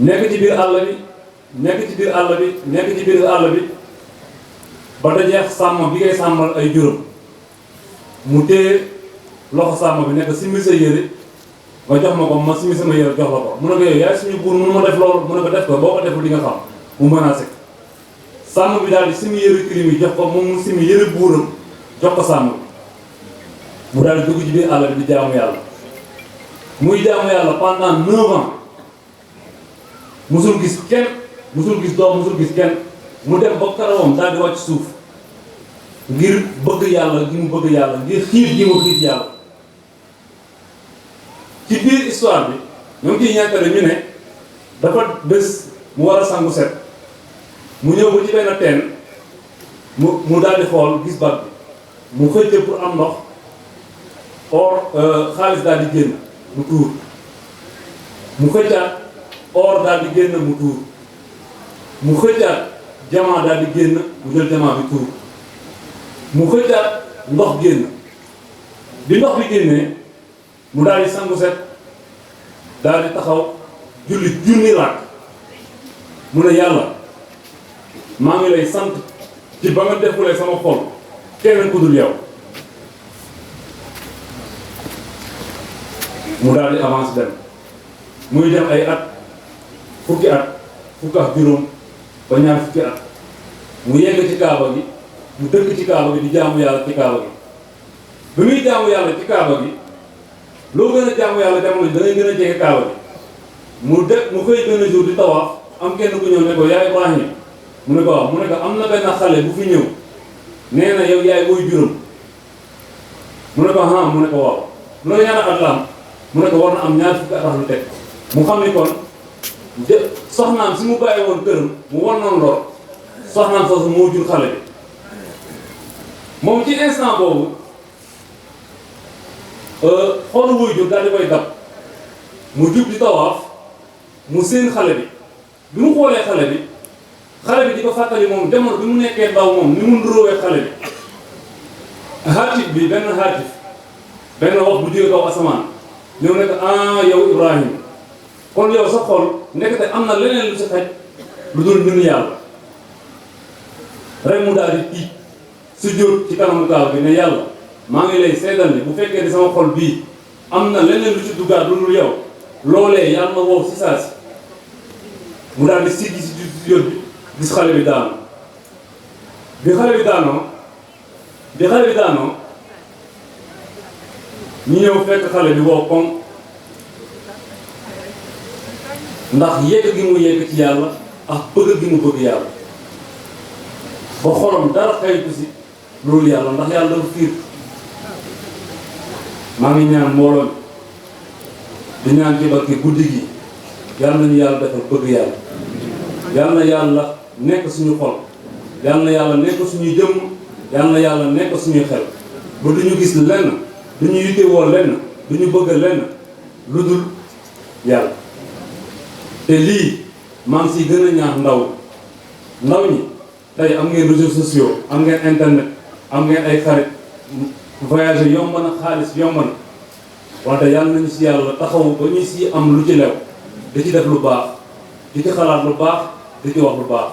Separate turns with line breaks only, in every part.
nekk ci biir àll bi nekk ci biir àll bi nekk ci biir àll bi ba dajeex sàmm bi ngay sàmmal ay juróom mu téye loxo sàmm bi nekk simmi sa yére nga jox ma ko ma simmi sama yére jox la ko mu ne ko yow yaay suñu buur mënu ma def loolu mu ne ko def ko boo ko deful di nga xam mu menacé sàmm bi daal di simmi yére kirim yi jox ko moom mu simmi yére buuram jox ko sàmm bi mu daal di dugg ci biir àll bi di jaamu yàlla muy jaamu yàlla pendant 9 ans musul gis kenn musul gis doom musul gis kenn mu dem ba karawam daal di wàcc suuf ngir bëgg yàlla gi mu bëgg yàlla ngir xiif gi mu xiif yàlla ci biir histoire bi ñoom ciy ñàkkale ñu ne dafa bés mu war a sangu set mu ñëw ba ci benn teen mu daal di xool gis bag bi mu xëcc pour am ndox or xaalis daal di génn mu tuur mu xëccaat or daal di génn mu tuur mu xëccaat jamaa daal di génn mu jël jamaa bi tuur mu xëccaat ndox génn bi ndox bi génnee mu daal di sangu set daal di taxaw julli junni raak mu ne yàlla maa ngi lay sant ci ba nga defulee sama xol keneen ku dul yow mu daal di avance dem muy dem ay at fukki at fukki ak juróom ba ñaar fukki at mu yegg ci kaaba gi mu dëkk ci kaaba gi di jaamu yàlla ci kaaba gi bi muy jaamu yàlla ci kaaba gi loo gën a jaamu yàlla jamono ji da ngay gën a jege kaaba gi mu xëy benn jour di tawaaf am kenn ku ñëw ne ko yaay Ibrahim mu ne ko waaw mu ne ko am na benn xale bu fi ñëw nee na yow yaay mooy juróom mu ne ko ah mu ne ko waaw mu ne ko ñaata at la am mu ne ko war na am ñaar fukki at lu teg mu xam ni kon soxnaam si mu bàyyi woon këram mu wan noonu lor soxnaam soosu moo jur xale bi moom ci instant boobu xoolu wuy jur daal di koy dab mu jub di tawaaf mu seen xale bi bi mu xoolee xale bi di ko fàttali moom jamono bi mu nekkee ndaw moom ni mu nduróowee xale bi haatif bi benn wax bu jógee kaw asamaan ñëw nekk ah yow Ibrahim kon yow sa xol nekk te am na leneen lu si xaj lu dul mbiru yàlla rek mu daal di tiit su jóot ci kanamu gaaw bi ne yàlla maa ngi lay seedal ni bu fekkee ni sama xol bii am na leneen lu ci duggaat lu dul yow loolee yàlla ma wow si saa si mu daal di siggi si jóot bi gis xale bi daanu bi xale bi daanoo ñu ñëw fekk xale bi wow koŋ ndax yegg gi mu yegg ci yàlla ak bëgg gi mu bëgg yàlla ba xolam dara xayitu si loolu yàlla ndax yàlla dafa fiir maa ngi ñaan mbooloo di ñaan ci barke guddi gi yàlla nañu yàlla defal bëgg yàlla yàlla na yàlla nekk suñu xol yàlla na yàlla nekk suñuy jëmm yàlla na yàlla nekk suñuy xel ba duñu gis lenn duñu yittewoo lenn duñu bëgg lenn lu dul yàlla te lii maa ngi siy gën a ñaax ndaw ñi tey am ngeen réseaux sociaux am ngeen internet am ngeen ay xarit voyage yomb na xaalis yomb na wante yàlla nañu si yàlla taxaw ba ñu si am lu ci lew di ci def lu baax di ci xalaat lu baax di ci wax lu baax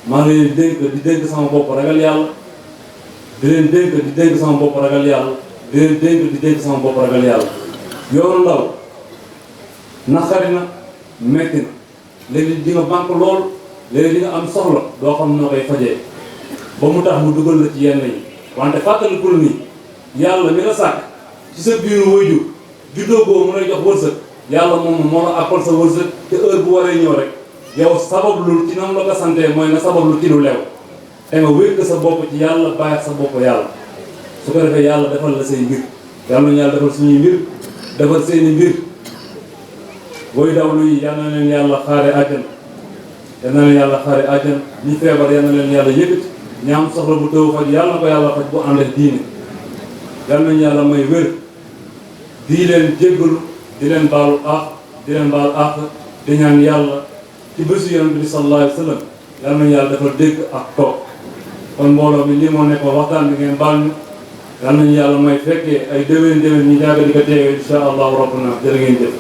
maa ngi leen di dénk sama bopp ragal yàlla di leen dénk sama bopp ragal yàlla di leen dénk sama bopp ragal yàlla. yoonu ndaw naqari na metti na léegi di nga banque lool léegi di nga am soxla doo xam noo koy fajee ba mu tax mu dugal la ci yenn yi wante fàttalikul ni yàlla mi la sàkk ci sa biiru waajur juddoo boobu mu lay jox wërsëg yàlla moom moo la appal sa wërsëg te heure bu waree ñëw rek yow sabablu ci nam la ko santee mooy nga sabablu ci lu lew te nga wékk sa bopp ci yàlla bàyyi sa bopp yàlla su ko defee yàlla defal la say mbir yàlla nañu yàlla defal suñuy mbir defal seeni mbir booy dawlu yi yal na leen yàlla xaare àjjana yal na leen yàlla xaare àjjana ñi feebar yal na leen yàlla yëkkati ñi am soxla bu tëw faj yàlla na ko yàlla faj bu ànd ak diine yal nañu yàlla may wér di leen jéggalu di leen baalu àq di ñaan yàlla ci bésu yonent bi sallallahu alayhi wa sallam yal nañu yàlla defal dégg ak toog kon mbooloo mi lii moo nekkoon waxtaan bi ngeen baal ñu yal nañu yàlla may fekkee ay déwén ñu jaaga di ko teewee insha allahu rabbuna jërë ngeen jëf.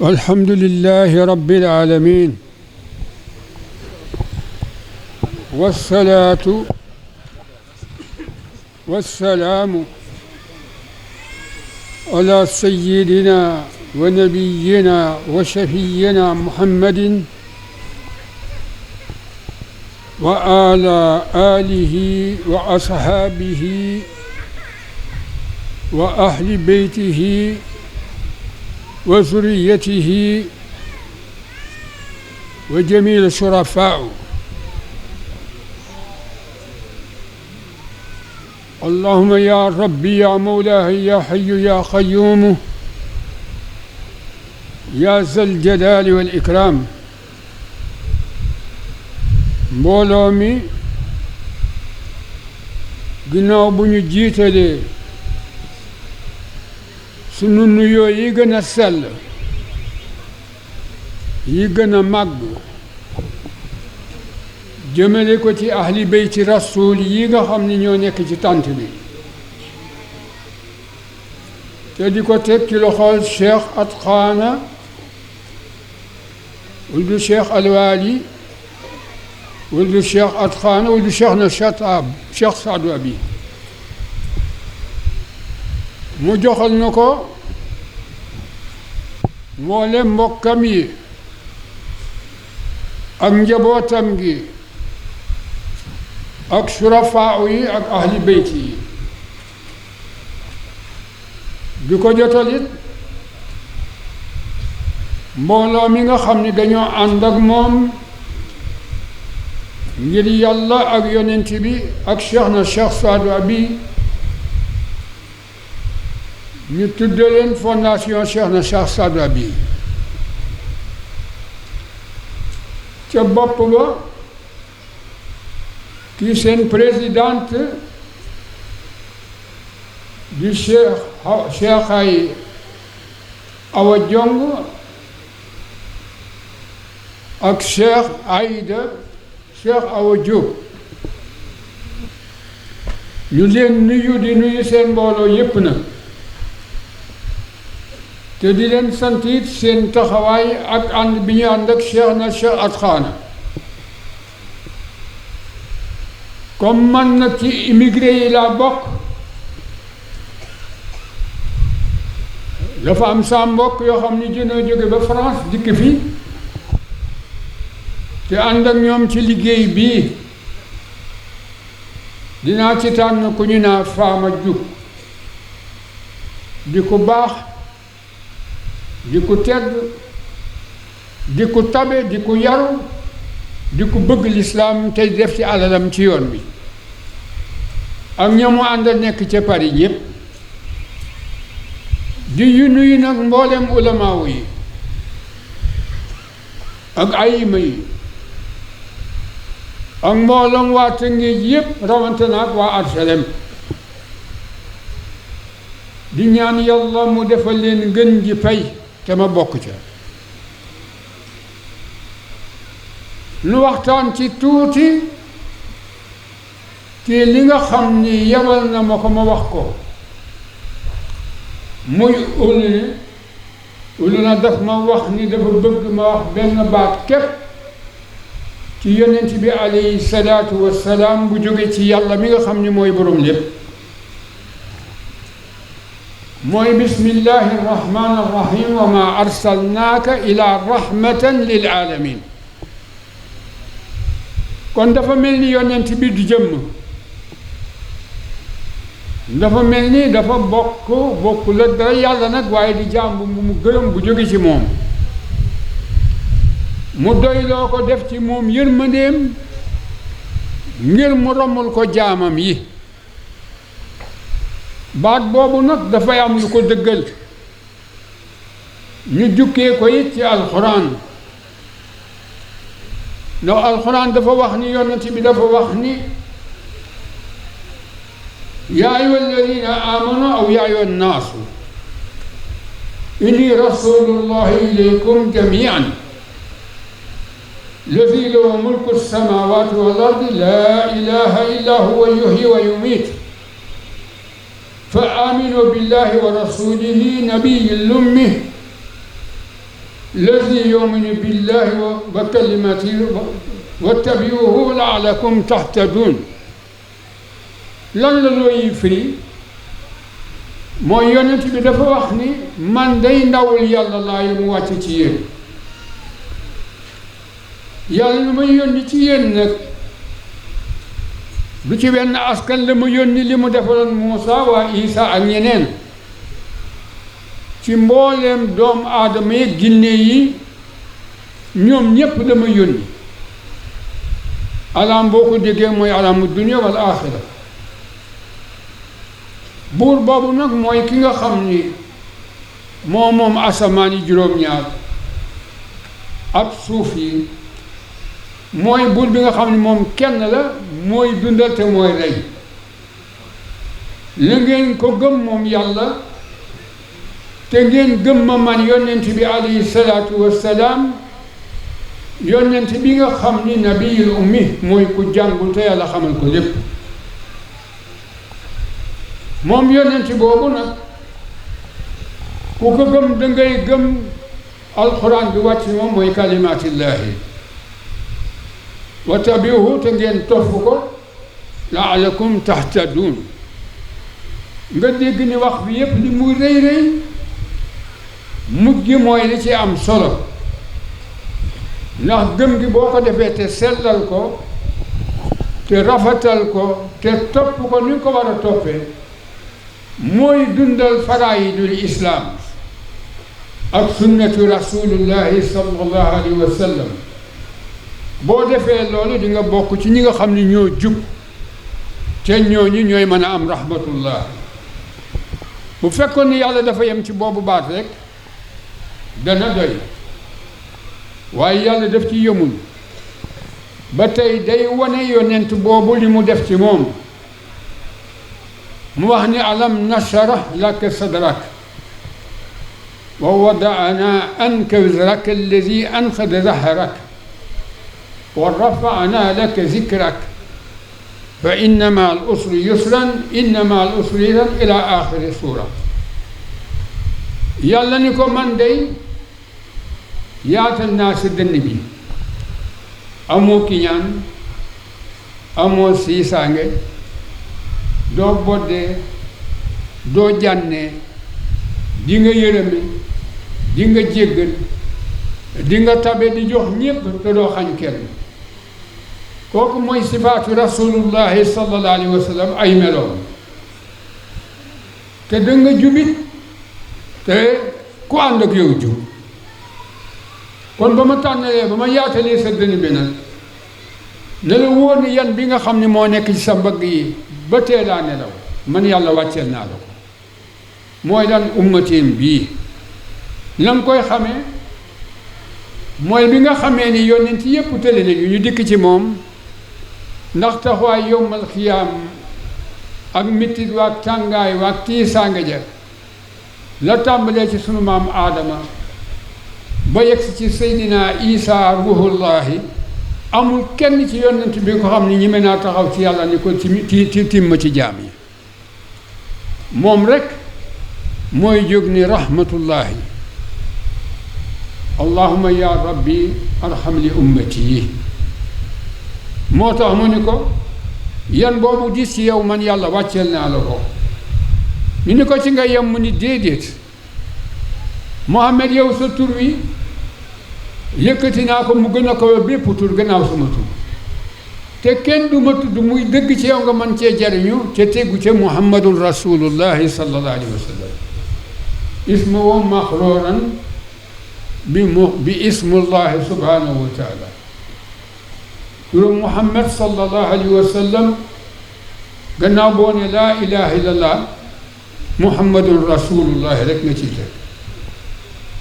الحمد لله رب العالمين، والصلاة والسلام على سيدنا ونبينا وشفينا محمد وعلى آله وأصحابه وأهل بيته وذريته وجميع الشرفاء. اللهم يا ربي يا مولاي يا حي يا قيوم يا ذا الجلال والإكرام. mbooloo mi ginnaaw bu ñu jiitalee sunu nuyoo yi gën a sell yi gën a màgg jëmale ko ci ahli beyti rasul yi nga xam ni ñoo nekk ci tànt bi te di ko teg ci loxol Cheikh Atkhana wuldu Cheikh Alwali wuldu Cheikh Atkhana wuldu Cheikh na Chatab Cheikh Saadu Abi mu joxal na ko mboolem mbokkam yi ak njabootam gi ak surafaa yi ak ahli beyti yi di ko jotalit mbooloo mi nga xam ni dañoo ànd ak moom ngir yàlla ak yonent bi ak cheikh na Cheikh Saadu Abi ñu tudde leen fondation cheikh na Cheikh Saadu Abi ca bopp ba kii seen présidente di cheikh ay Awa Jong ak cheikh Aïda cheikh Awa Diop ñu leen nuyu di nuyu seen mbooloo yépp na te di leen sant it seen taxawaay ak ànd bi ñu ànd ak cheikh na Cheikh Atkhana comme man nag ci immigré yi laa bokk dafa am sa mbokk yoo xam ni jënoo jóge ba France dikk fi te ànd ak ñoom ci liggéey bii dinaa ci tànn ku ñu naa Faama Jug di ku baax di ku tedd di ku tabe di ku yaru di ku bëgg lislaam tey def ci alalam ci yoon bi ak ñamu ànd a nekk ca Paris ñépp di yu nuyu nag mboolem ulamaawu yi ak ayima yi ak mbooloom waa Tëngéej yépp rawante na ak waa Arselem di ñaan yàlla mu defal leen gën ji pay te ma bokk ca nu waxtaan ci tuuti ci li nga xam ni yebal na ma ko ma wax ko muy ulu na daf ma wax ni dafa bëgg ma wax benn baat képp ci yonent bi alayhi salaatu wassalaam bu jóge ci yàlla mi nga xam ni mooy boroom lépp mooy bismillahi irrahmani irrahim wa ma arsalnaaka ila rahmatan lil alamin kon dafa mel ni yonent bi du jëmm dafa mel ni dafa bokk la dara yàlla nag waaye di jaam bu mu gërëm bu jóge ci moom mu doyloo ko def ci moom yërmandeem ngir mu romul ko jaamam yi baat boobu nag dafay am lu ko dëggal ñu jukkee ko it ci alxuraan ndax alxuraan dafa wax ni yonent bi dafa wax ni yaa ayyuha alladina amanu aw yaa ayyuha nnaasu inni rasulullahi ilaykum jamian الذي له ملك السماوات والأرض لا إله إلا هو يحيي ويميت فآمنوا بالله ورسوله نبي الأمي lazi yuminu billahi wa kalimatihi wattabiuhu laalakum tahtadun. lan la looy firi mooy yonent bi dafa wax ni man day ndawul yàlla laa yu mu wàcc ci yéen. yàlla lu may yónni ci yéen nag du ci wenn askan la mu yónni li mu defaloon Muusa waa Isa ak ñeneen ci mbooleem doomu aadama yi ginne yi ñoom ñépp la ma yónni. alaam boo ko déggee mooy alaamu dunya wal aaxira. buur boobu nag mooy ki nga xam ni moom asamaan yi juróom-ñaar ak suuf yi. mooy buur bi nga xam ne moom kenn la mooy dundal te mooy rey. la ngeen ko gëm moom yàlla te ngeen gëm ma man yonent bi alayhi salaatu wassalaam, yonent bi nga xam ni nabiyul ummi mooy ku jàngul te yàlla xamal ko lépp. moom yonent boobu nag ku ko gëm dangay gëm alxuraan bi wàcc moom mooy kalimaatillaahi. wattabiuhu te ngeen topp ko laalakum tahtadun. nga dégg ni wax bi yépp li muy rëy rëy mujj gi mooy li ci am solo, ndax gëm gi boo ko defee te sellal ko te rafetal ko te topp ko ni ko war a toppee mooy dundal faraayidul islaam ak sunnatu rasulillahi sallallahu alayhi wa sallam. boo defee loolu di nga bokk ci ñi nga xam ni ñoo jub te ñooñu ñooy mën a am rahmatullah. bu fekkoon ni yàlla dafa yem ci boobu baat rek dana doy, waaye yàlla def ci yëmul ba tey day wane yonent boobu li mu def ci moom. mu wax ni alam nashrah laka sadrak wa wada'na anka wizraka allazi anqada dhahrak wa rafa'na laka zikrak fa inna ma'al usri yusran inna ma'al usri yusran ila axiri suura. yàlla ni ko man dey yaatal naa sa dënn bi, amoo kiñaan, amoo siisaange, doo boddee, doo jànnee, di nga yërëme, di nga jéggal, di nga tabe di jox ñépp te doo xañ kenn. kooku mooy sifaatu rasulullahi sallallahu alayhi wa sallam ay meloom. te da nga jubit te ku ànd ak yow jub. kon ba ma tànnalee ba ma yaatalee sa dënn bi nag ne la wóor ni yan bi nga xam ne moo nekk ci sa mbagg yi ba teelaa nelaw man yàlla wàcceel naa la ko. mooy lan ummatim bii na nga koy xamee mooy bi nga xamee ni yonent yépp tële nañu ñu dikk ci moom, ndax taxawaay yowmal xiyaam ak mitit waak tàngaay waak tiisaanga ja la tàmbalee ci sunu maam aadama ba yegsi ci seydina isa ruhullahi, amul kenn ci yonent bi ko xam ni ñi mën naa taxaw ci yàlla ni ko timma ci jaam yi. moom rek mooy jóg ni rahmatullahi allahumma ya rabbi arham li ummati yi. moo tax mu ni ko yan boobu dis ci yow man yàlla wàcceel naa la ko. ñu ni ko ci nga yem mu ni déedéet Muhammad yow sa tur wi yëkkati naa ko mu gën a kawe bépp tur gannaaw sama tur, te kenn du ma tudd muy dëgg ci yow nga mën cee jariñu ca tegu ca muhammadun rasulullahi sallallahu alayhi wa sallam. ismuhu maxruuran bi ismullahi subhanahu wa taala. turu muhammad sallallahu alayhi wa sallam gannaaw boo ne laa ilaha illallah muhammadun rasulullahi rek nga ci teg.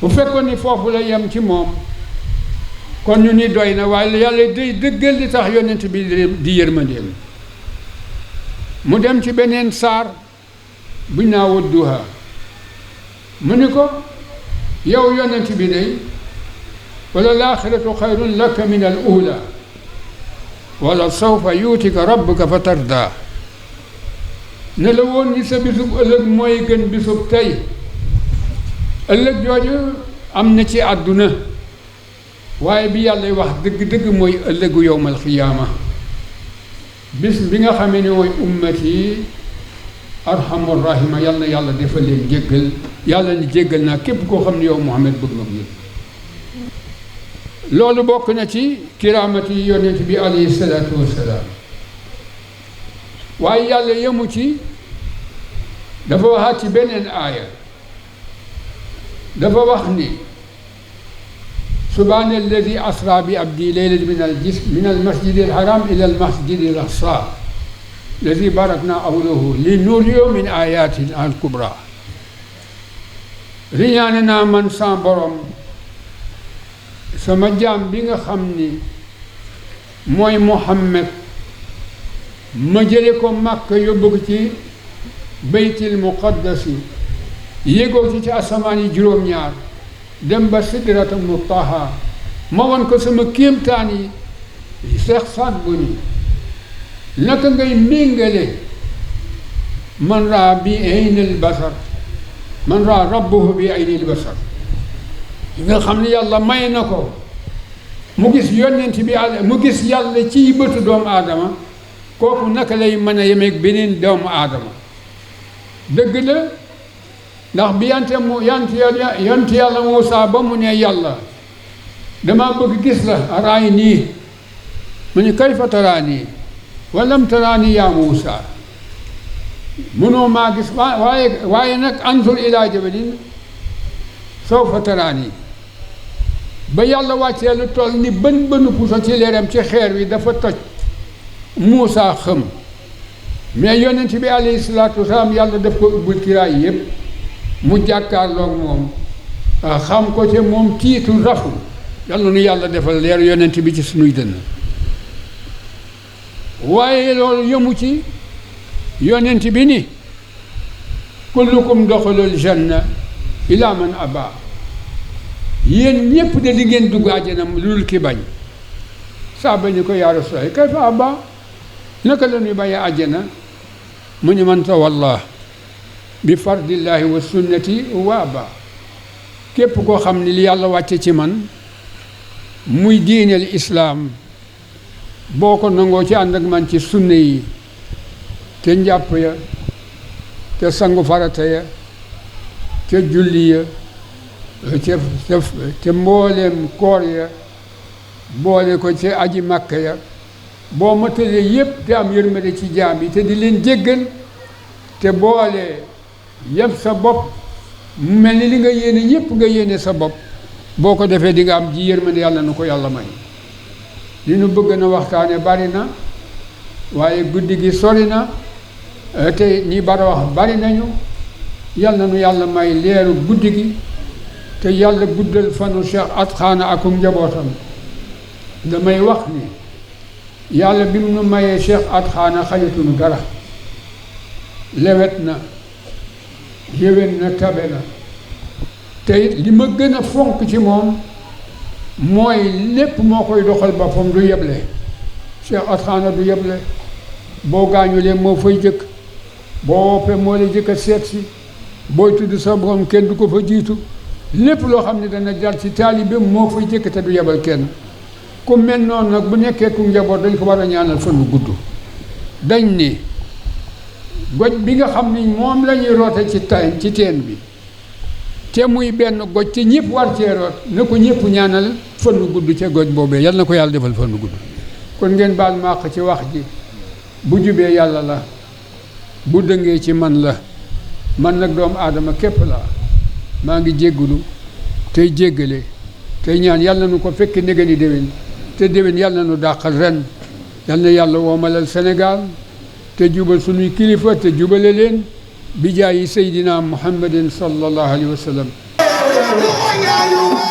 bu fekkoon ni foofu la yem ci moom kon ñu ni doy na, waaye yàlla day dëggal li tax yonent bi di yërmandeem. mu dem ci beneen saar buñ naa Wadduha mu ni ko yow yonent bi day wala laaxiratu xayrun laka min al ula wala sawfa yuutika rabbuka fa tarda. ne la woon ni sa bisub ëllëg mooy gën bisub tey. ëllëg jooju am na ci àdduna waaye bi yàlla wax dëgg-dëgg mooy ëllëgu yowmal xiyaama bis bi nga xamee ne mooy ummati arhamur rahima yal na yàlla defal leen jéggal yàlla ni jéggal naa képp koo xam ne yow Muhammad bëgg nga ko loolu bokk na ci kiraamati yonent bi alayhi salaatu wassalaam waaye yàlla yemu ci dafa waxaat ci beneen aaya dafa wax ni subhaana alladi asra bi abdi laylan min al masjidi al haram ila al masjidi al aqsa alladi barakna hawlahu li nuriyahu min ayatina al kubra riñaane naa man sa borom sama jaam bi nga xam ni mooy Muhammad ma jële ko Makka yóbbu ko ci baytil muqaddasi yégoo ci asamaan yi juróom-ñaar dem ba sidrata muntaha ma won ko sama kéemtaan yi Seex Saad Bu ni naka ngay méngale man raa bi aynil basar man raa rabbuhu bi aynil basar nga xam ne yàlla may na ko mu gis yonent bi mu gis yàlla ci bëtu doomu aadama kooku naka lay mën a yemeeg beneen doomu aadama dëgg la ndax bi yant yàlla Muusaa ba mu ne yàlla dama bëgg gis la araay nii mu ne kayfa taraanii wa lam taraanii yaa Muusaa mënoo maa gis waaye nag anzur ilaa jabalin sawfa taraanii ba yàlla wàccee lu toll ni bën bënu puso ci leeram ci xeer wi dafa toj Muusaa xëm mais yonent bi alayhi salaatu wasalaam yàlla daf ko ubbul kiraay yépp mu jàkkaarloog moom xam ko ci moom tiitu rafu yàlla nu yàlla defal leer yonent bi ci sunuy dënn waaye loolu yëmu ci yonent bi ni kullukum doxalul janna ila man aba yéen ñépp de di ngeen dugg àjjana lu dul ki bañ saaba ni ko yaa Rasulallah kayfa aba naka la ñuy bañee àjjana mu ni man tawalla bi fardillahi wa sunnati wa aba képp koo xam ni li yàlla wàcce ci man muy diineel islaam boo ko nangoo ci ànd ak man ci sunna yi te njàpp ya te sangu farata ya te julli ya te mbooleem koor ya boole ko ci aji màkka ya boo matalee yépp te am yërmande ci jaam yi te di leen jéggal te boole yem sa bopp mu mel ni li nga yéene yépp nga yéene sa bopp boo ko defee di nga am ji yërmande yàlla na ko yàlla may li nu bëgg na waxtaane bari na waaye guddi gi sori na te ñi bara wax bari nañu yàlla nu yàlla may leeru guddi gi te yàlla guddal fanu Cheikh Atkhana akum njabootam damay wax ni yàlla bi mu nu mayee Cheikh Atkhana xajatunu dara lewet na yéwén na tabe na te it li ma gën a fonk ci moom mooy lépp moo koy doxal boppam du yeble Cheikh Atkhana du yeble boo gaañulee moo fay jëkk boo woppee moo lay jëkk a seet si booy tudd sa borom kenn du ko fa jiitu lépp loo xam ne dana jar ci taalibe moo fay jëkk te du yebal kenn ku mel noonu nag bu nekkee ku njaboot dañ ko war a ñaanal fan bu gudd dañ ni goj bi nga xam ni moom la ñuy roote ci teen bi te muy benn goj te ñëpp war cee root na ko ñëpp ñaanal fan bu gudd ca goj boobee yal na ko yàlla defal fan bu gudd kon ngeen baal màq ci wax ji bu jubee yàlla la bu dëngee ci man la man nag doomu aadama képp la maa ngi jéggulu tey jéggale tey ñaan yàlla nu ko fekk ndégani déwén te déwén yàlla nu dàqal ren yal na yàlla woomalal Sénégal te jubal sunuy kilifa te jubale leen bi jaayi Seydina Muhammadin sallallahu alayhi wa sallam
Hallelujah.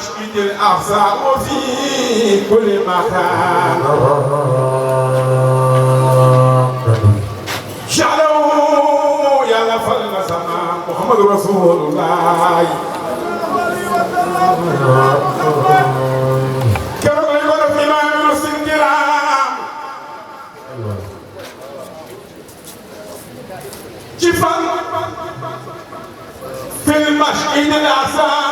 المشهد الأقصى وفي كل مكان جعلوا يا لفل زمان محمد رسول الله كما يقول في إمام المسلم الكرام جفن في المشهد الأعصى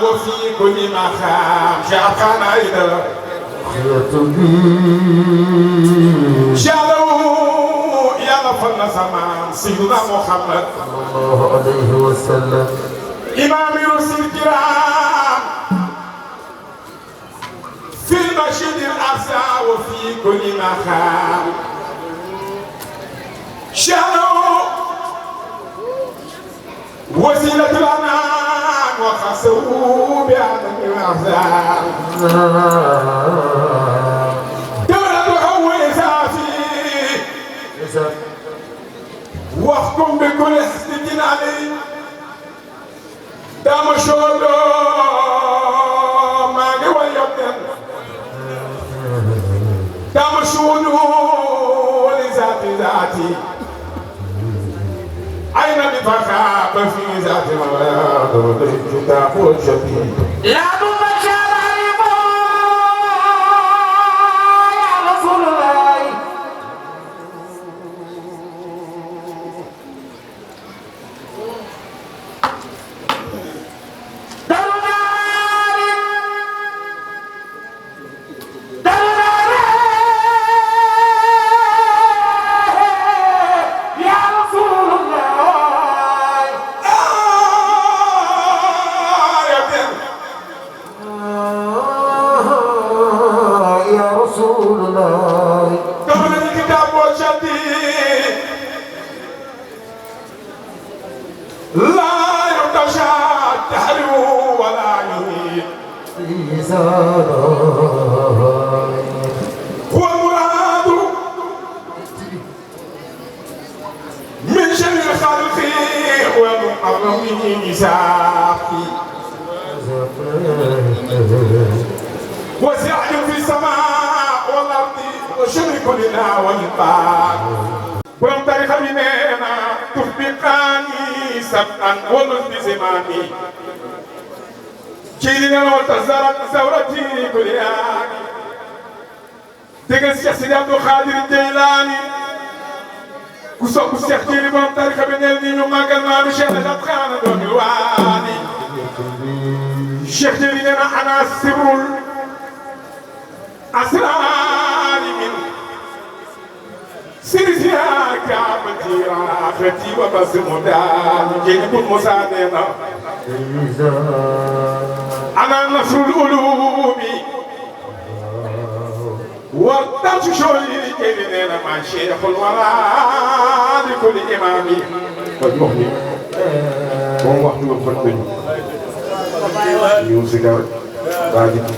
وفي كل مقام شعقان أيضا جعلوا يا لفل زمان سيدنا محمد
صلى الله عليه وسلم
إمام رسل الكرام في المشهد الأقصى وفي كل مقام شانوا وسيلة الأنام وخسروا بعدم الأحزان دولة هو إسافي واحكم بكل حسد عليه دام شولو ماني ويبدن دام شولو لذاتي أين بفخاب في ذات المولاد والكتاب والشبيه
لا مبشر يا رسول الله
هو المراد من شر الخلق ومحرمه ساقي وسعي في السماء والارض وشرك لنا والبار ولم تاريخ مننا تخبقاني سبقا ولد زماني كيلنا وتزارت ثورتي كل ياني دقل الشيخ سيدي عبد القادر الجيلاني كسوك الشيخ جيلي بهم تاريخ بن الدين وما قلنا بشيخ نشاط خانة دون الواني الشيخ جيلي لنا أنا السر الأسرار من سيرتها كعبتي راحتي وبسم داني جيلي بن مساعدنا أنا نصر العلوم والدرس شولي كيلنا مع شيخ الورى لكل إمامي والمؤمن هو وقت الفتن يوسف بعد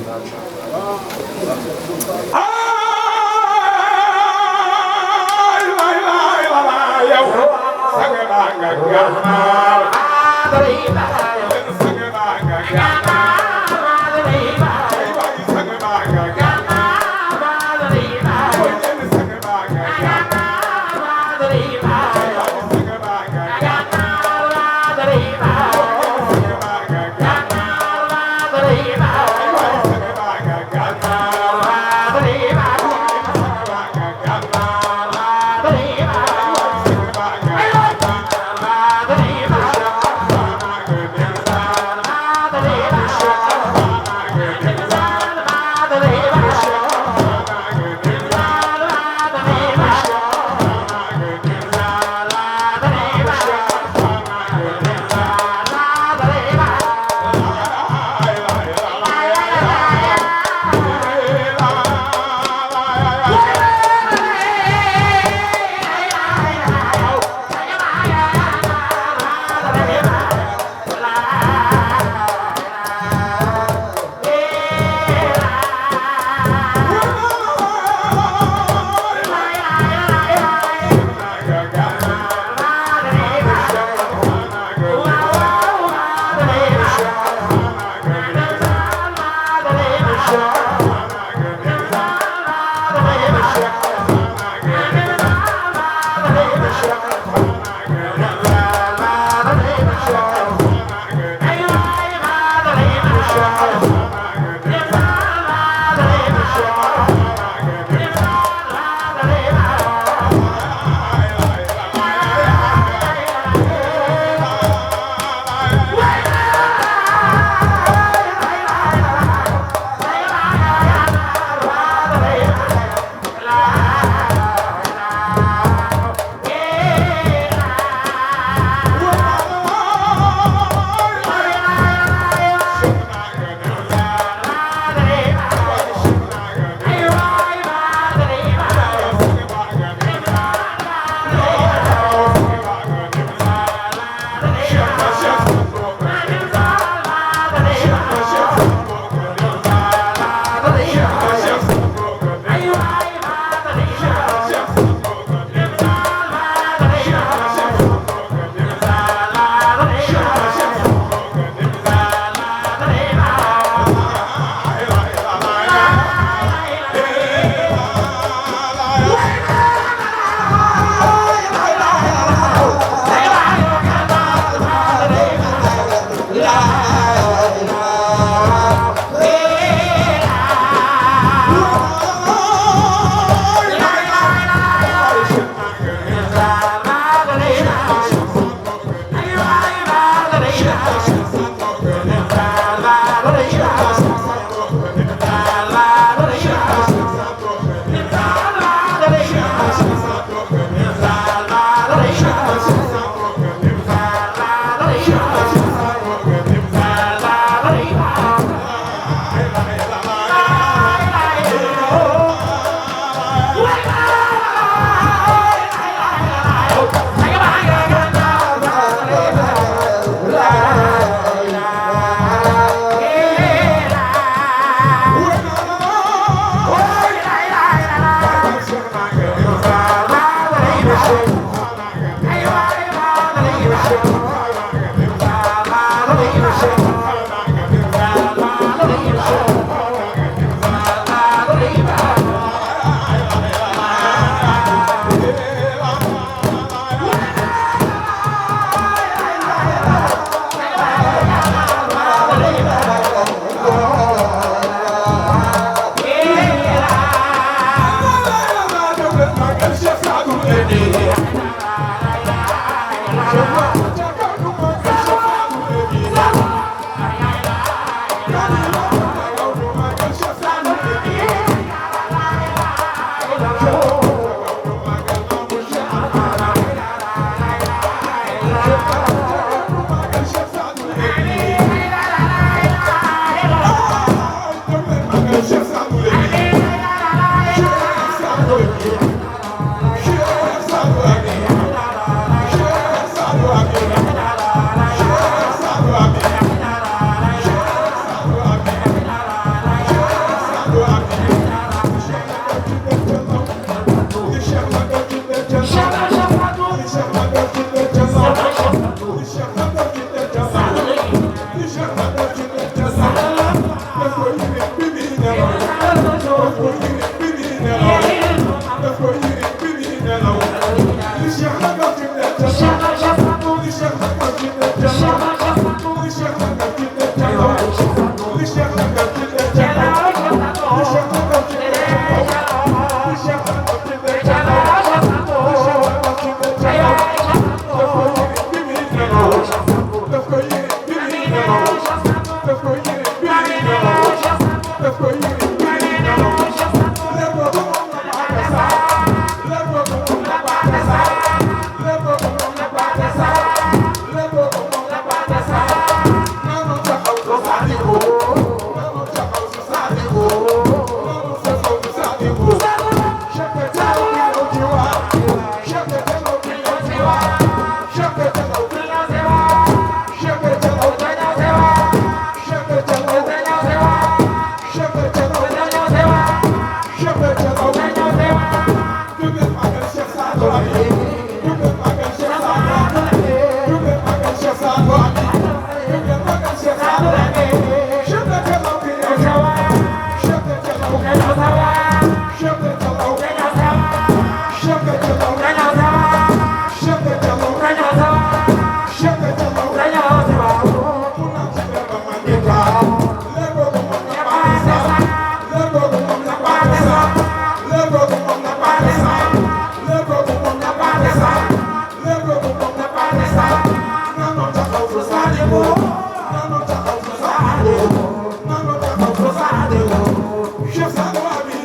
Cheikh Sadou Abi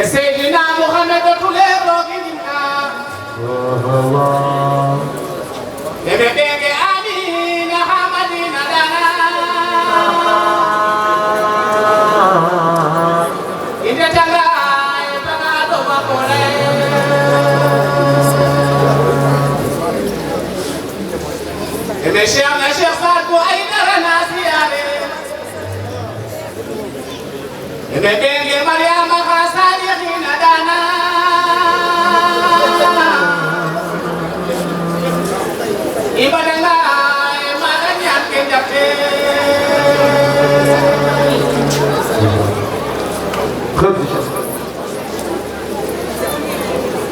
Seydina Muhammad tulee roginna ebe bege amina hamadina dana inde tanga bana do makole ebe shana shafat bu aidara nasiyale ebe bege maryama khasalikhina dana ibadanga maganya kenjape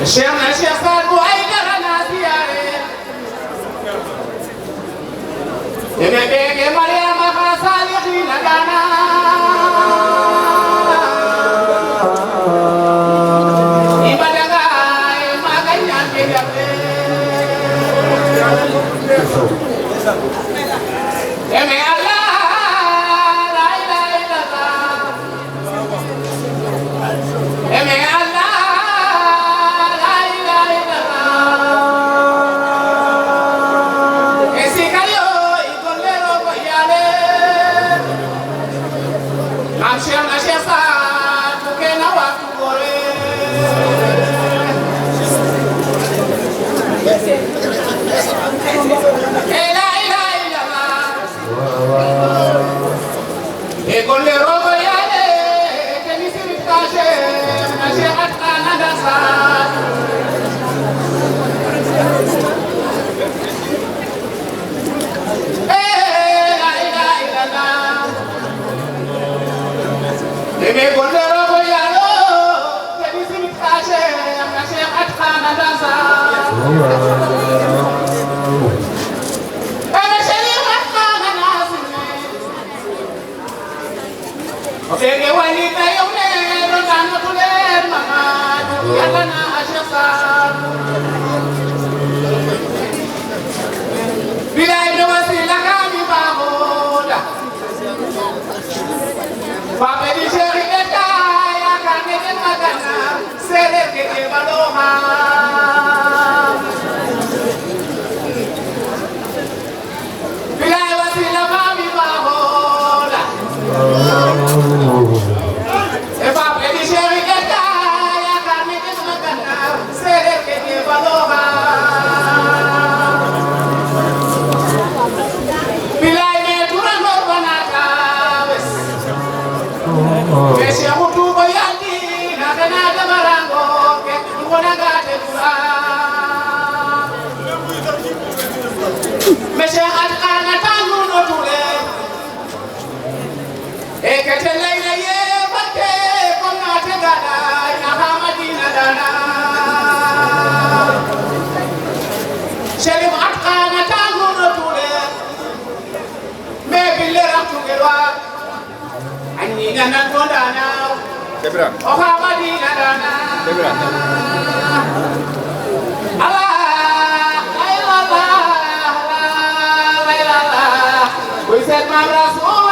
Sheikhna Sheikh Saad Bou Aidara nasiyare ebe bege maryama khasalikhina dana ibadanga maganya kenjape Eme Allah la ilaha illallah Eme Allah la ilaha illallah Esikayo ikolero boyale Amshia na shesa tukena watu gore con le robo yale que ni se me cache na se atana danza la ilaha me con le robo yale que ni se me cache na se atana danza Bege walita yone rodana tuler mamad yalla na ashqa bilay do wasila kami bahoda Papa di sheri eta ya kane de magana sere ke baloha bilay wasila kami bahoda Nana Kodana, Ohamadi Nana, Allah, we said Mabras, oh,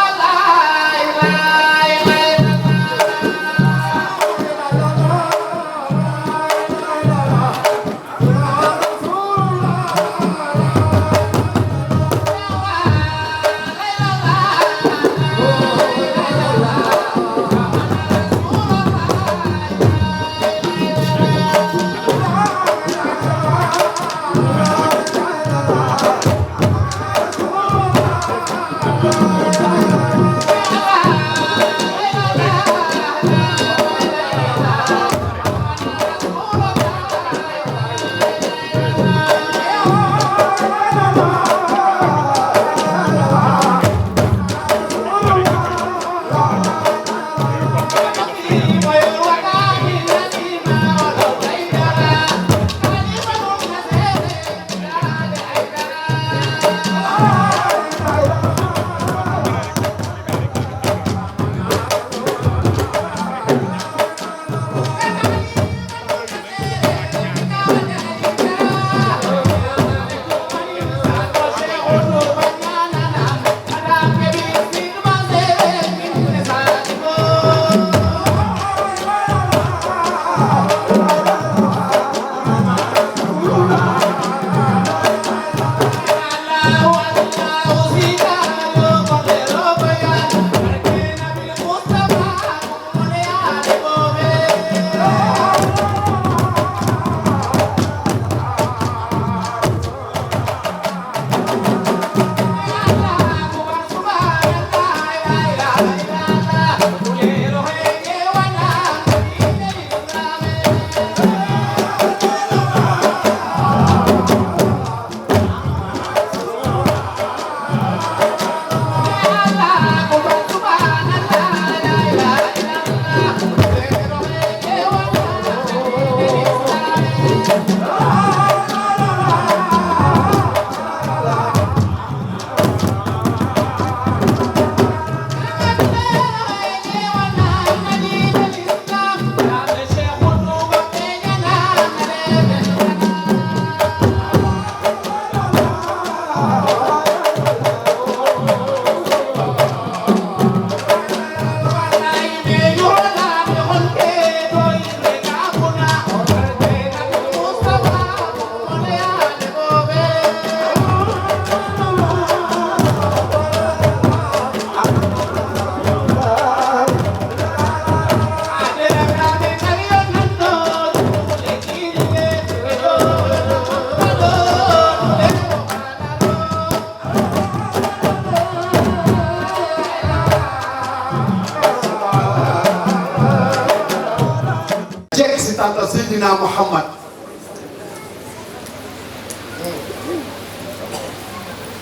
Seydina Muhammad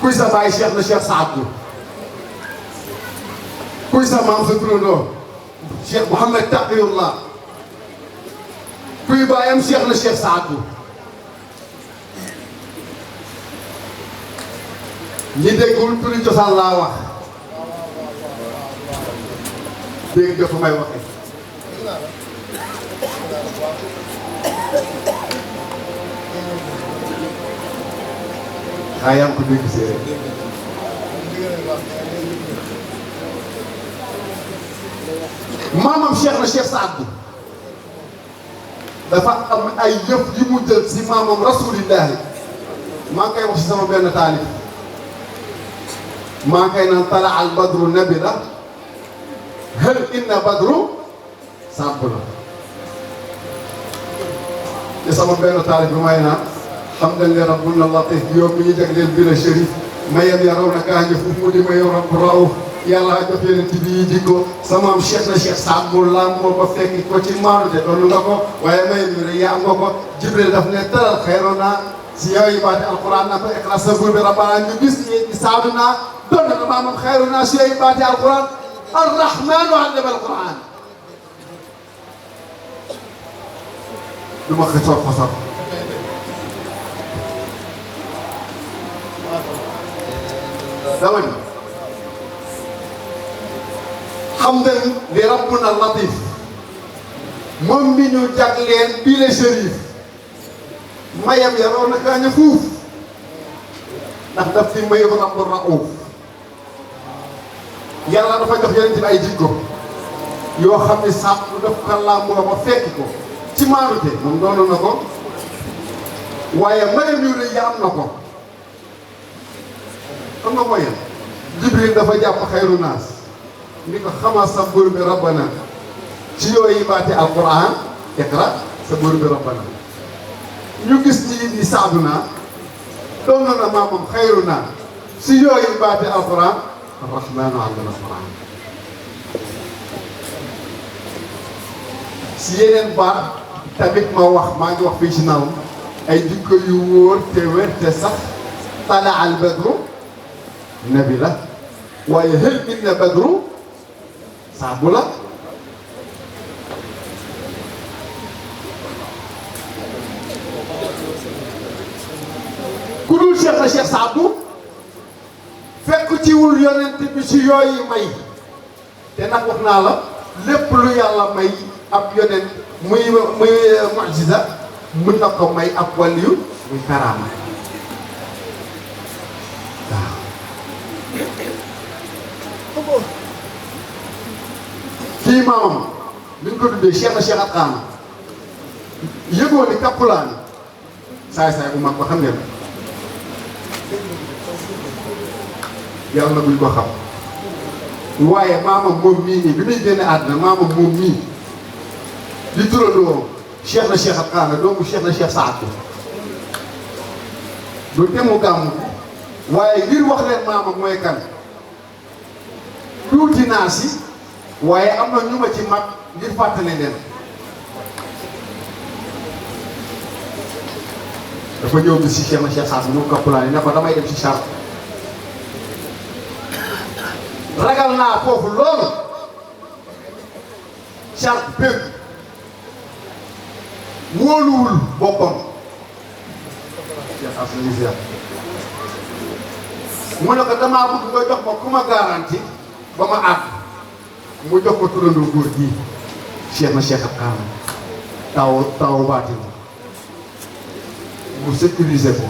kuy sa baay Cheikh na Cheikh Saadu kuy sa maam sa turandoo Cheikh Mouhamed Taqiyullah kuy baayam Cheikh na Cheikh Saadu ñi déggul turi cosaan laa wax dégg nga fa may waxee yaa ngi ko dégg séeréer maamam Cheikh na Cheikh Saadu dafa am ay yëf yi mu jël si maamam rasulillahi maa ngi koy wax si sama benn taalif maa ngi koy naan tala al badru nabila hal inna badru sàbb la te sama benn taalif bi may naan xam nga ne rabbuna latif yow mi ñu jagleel bi la chérif mayam yaraw na kaa ngi fu mu di ma yow rabb raw yàlla jox yeneen ci bii jikko sama am Cheikh na Cheikh Saadu lam moo ko fekk ko ci maanu te doon nga ko waaye may mi rek yaa nga ko Jibril daf ne tëral xeeroon naa si yow yi baati alquran na ko iqra sa buur bi rabbana ñu gis ni Saadu naa doon na maamam xeeroon naa si yow yi baati alquran arrahmanu allama alquran du ma xëccoo xosor dama ni xam nga li rabbuna latif moom mi ñu jagleel bii la chérif mayam yaroo na kaa ña fuuf ndax daf fi mayu rabbu rauf yàlla dafa jox yeneen ci ay jikko yoo xam ne sàmm daf ko làmboo ba fekk ko ci maanute moom doonu na ko waaye mayam yu rëy ya am na ko xam nga mooy Jibril dafa jàpp xayru naas ni ko xamal sa buur bi rabbana ci yooyu baati alquran iqra sa buur bi rabbana ñu gis ni ni Saadu naa doon na maamam xayru naa si yooyu baati alquran arrahmanu allama alquran si yeneen baat tamit ma wax maa ngi wax fii ci naw ay jikko yu wóor te wér te sax tala al badru nabi la waaye hël inna badru Saadu la ku dul Cheikh na Cheikh Saadu fekk ci wul yonent bi ci yooyu may te nag wax naa la lépp lu yàlla may ab yonent muy mu'jiza mën na ko may ab waliyu muy karaama waaw kii maamam li ñu ko tuddee Cheikh na Cheikh Atqaana yëgoo ni kappulaani saay-saay bu mag ba xam ngeen yàlla na buñ ko xam waaye maamam moom mii nii bi muy génne àddina maamam moom mii di turandoo Cheikh na Cheikh Atqaana doomu Cheikh na Cheikh Saadu du temu gàmmu waaye ngir wax leen maamam mooy kan tuuti naa si waaye am na ñu ma ci mag ngir fàttali leen dafa ñëw bi si Cheikh na Cheikh Saadu moom kappulaani ne ko damay dem si charte ragal naa foofu loolu charte pépp wóoluwul boppam as na ñu ziar mu ne ko damaa bëgg nga jox ma ku ma garanti ba ma àgg mu jox ko turandoo góor gii Cheikh na Cheikh ak Kaana taw baatin mu sécuriser ko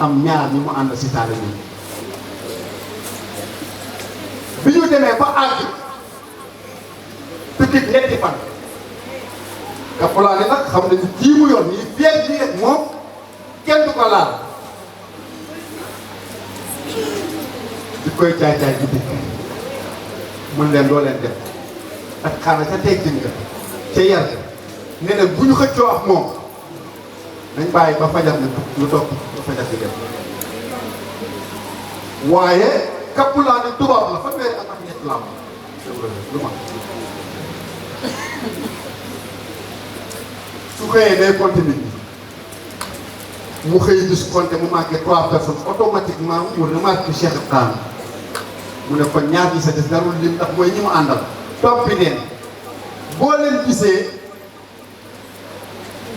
am ñaar ñi mu ànd si taale bi ñu demee ba àgg tukki ñetti fan Kapulaane nag xam nañu kii mu yor nii feeg bi rek moom kenn du ko laal di koy caay-caay di dikk mën leen doo leen def ak xaaral ca teggin nga ca yar ne nag bu ñu xëccoo ak moom nañ bàyyi ba fajar ne lu topp ba fajar di dem waaye Kapulaane tubaab la fanweeri ak ñett la am lu ma su xëyee day compter nit ñi mu xëy gis compter mu manqué 3 personnes automatiquement mu remarque Cheikh Ibrahima mu ne kon ñaar ñi sa des darul lim ndax mooy ñi mu àndal toppi leen boo leen gisee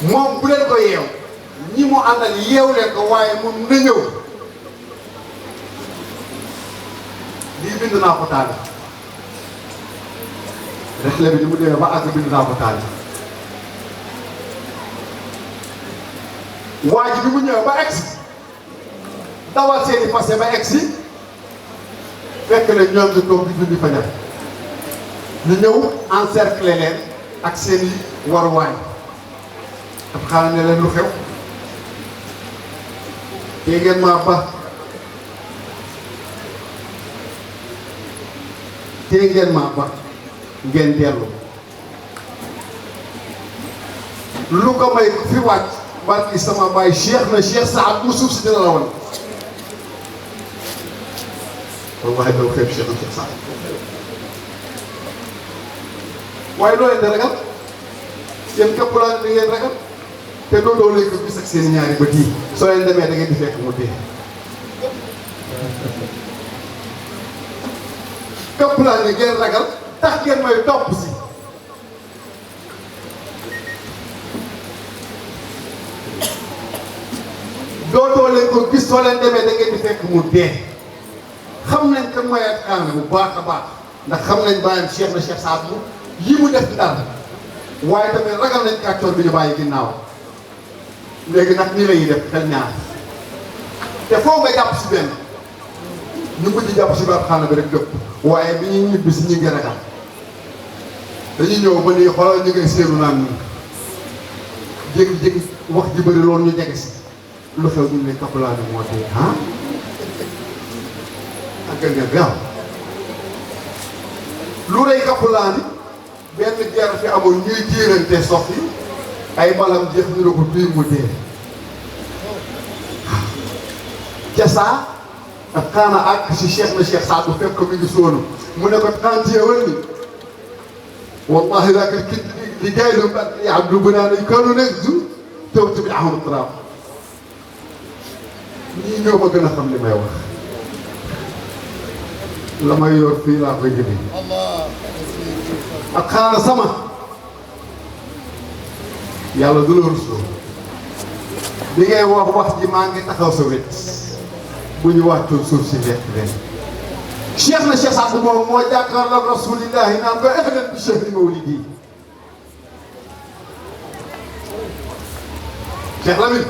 moom bu leen ko yeew ñi mu àndal yeew leen ko waaye moom na ñëw lii bind naa ko taal rexle bi ni mu demee ba àgg bind naa ko taal waa ji bi mu ñëwee ba egsi dawal seeni passé ba egsi fekk na ñoom di toog di julli fajar ñu ñëw encercler leen ak seeni waruwaay dafa xaaral ne leen lu xew tey ngeen maa ba tey ngeen maa ba ngeen dellu lu ko may fi wàcc barki sama baay Cheikh na Cheikh Saad mu suuf si dina la woon wallahi doo xeeb Cheikh na Cheikh Saad waaye loo leen di ragal yéen Kapulaane da ngeen ragal te doo leen ko gis ak seen ñaari bët yi soo leen demee da ngeen di fekk mu dee Kapulaane ngeen ragal tax ngeen may topp si dootoo leen ko gis soo leen demee da ngeen di fekk mu dee xam nañ kan mooy ak Kaana bu baax a baax ndax xam nañ bàyyam Cheikh na Cheikh Saad Bou yi mu def ndar waaye tamit ragal nañ kàccoor bi ñu bàyyi ginnaaw léegi nag nii la ñuy def xel ñaar te foo nga jàpp si benn ñu mujj jàpp si baat xaana bi rek dëpp waaye bi ñuy ñibbi si ñu ngi ragal dañuy ñëw ba nii xoolal ñu ngay séenu naan nii jékki-jékki wax ji bëri loolu ñu jege si lu xew ñu ne Kapulaane moo dee ah ak ngeen gaaw lu rëy Kapulaane benn guerre fi amul ñuy jiirante sox yi ay balam jeex ñu ne ko bii mu dee jasaa ak Kaana ak si Cheikh na Cheikh Saad Bou fekk ko mi ngi sóonu mu ne ko tantiye wal ni wallahi daaka ki li gay lu abdu banaana kanu nekk du taw tabi ahmad traam ñii ñoo ma gën a xam li may wax la may yor fii laa koy jëlee ak Kaana sama yàlla du la rusloo bi ngay wax ji maa ngi taxaw sa wet bu ñu wàccoon suuf si lekk leen Cheikh na Cheikh Saad Bou moom moo jàkkaarloog rasulillahi naan ko ahlan bi shahri mawlidi Cheikh Lamine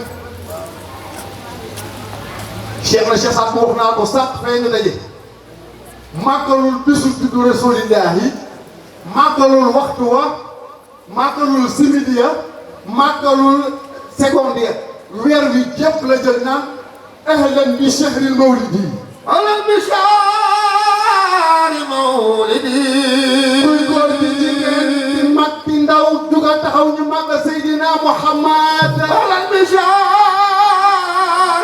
Cheikh na Cheikh Saad Bou wax naa ko sànq fee ñu daje màggalul bisu juddu rasulillahi màggalul waxtu wa màggalul simidi ya màggalul seconde ya weer wi jëpp la jël naan ahlan bi shahri mawlidi
أهلا بشهر مولدي
kuy góor di jigéen di mag di ndaw juga taxaw ñu màgg Seydina Muhammad
أهلا بشهر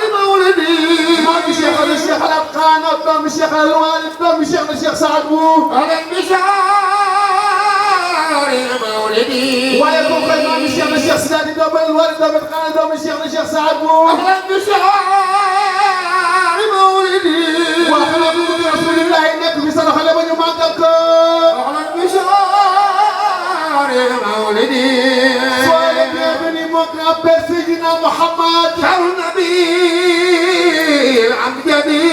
مولدي
maa ngi Cheikh al Cheikh al Kaana doomu Cheikh al Walid doomu Cheikh na Cheikh Saad Bou
أهلا بشهر مولدي
waaye kooku kay maa ngi Cheikh na Cheikh Sidaadi doomu al Walid doomu Kaana doomu Cheikh na Cheikh Saad Bou
أهلا بشهر مولدي
waa xanaa bu bëgg rasulillahi nekk fi sa loxo ba ñu màggal ko
أهلا بشهر مولدي
soyez les bienvenus mon grand appelle Seydina Muhammad
شر النبي الأمجدي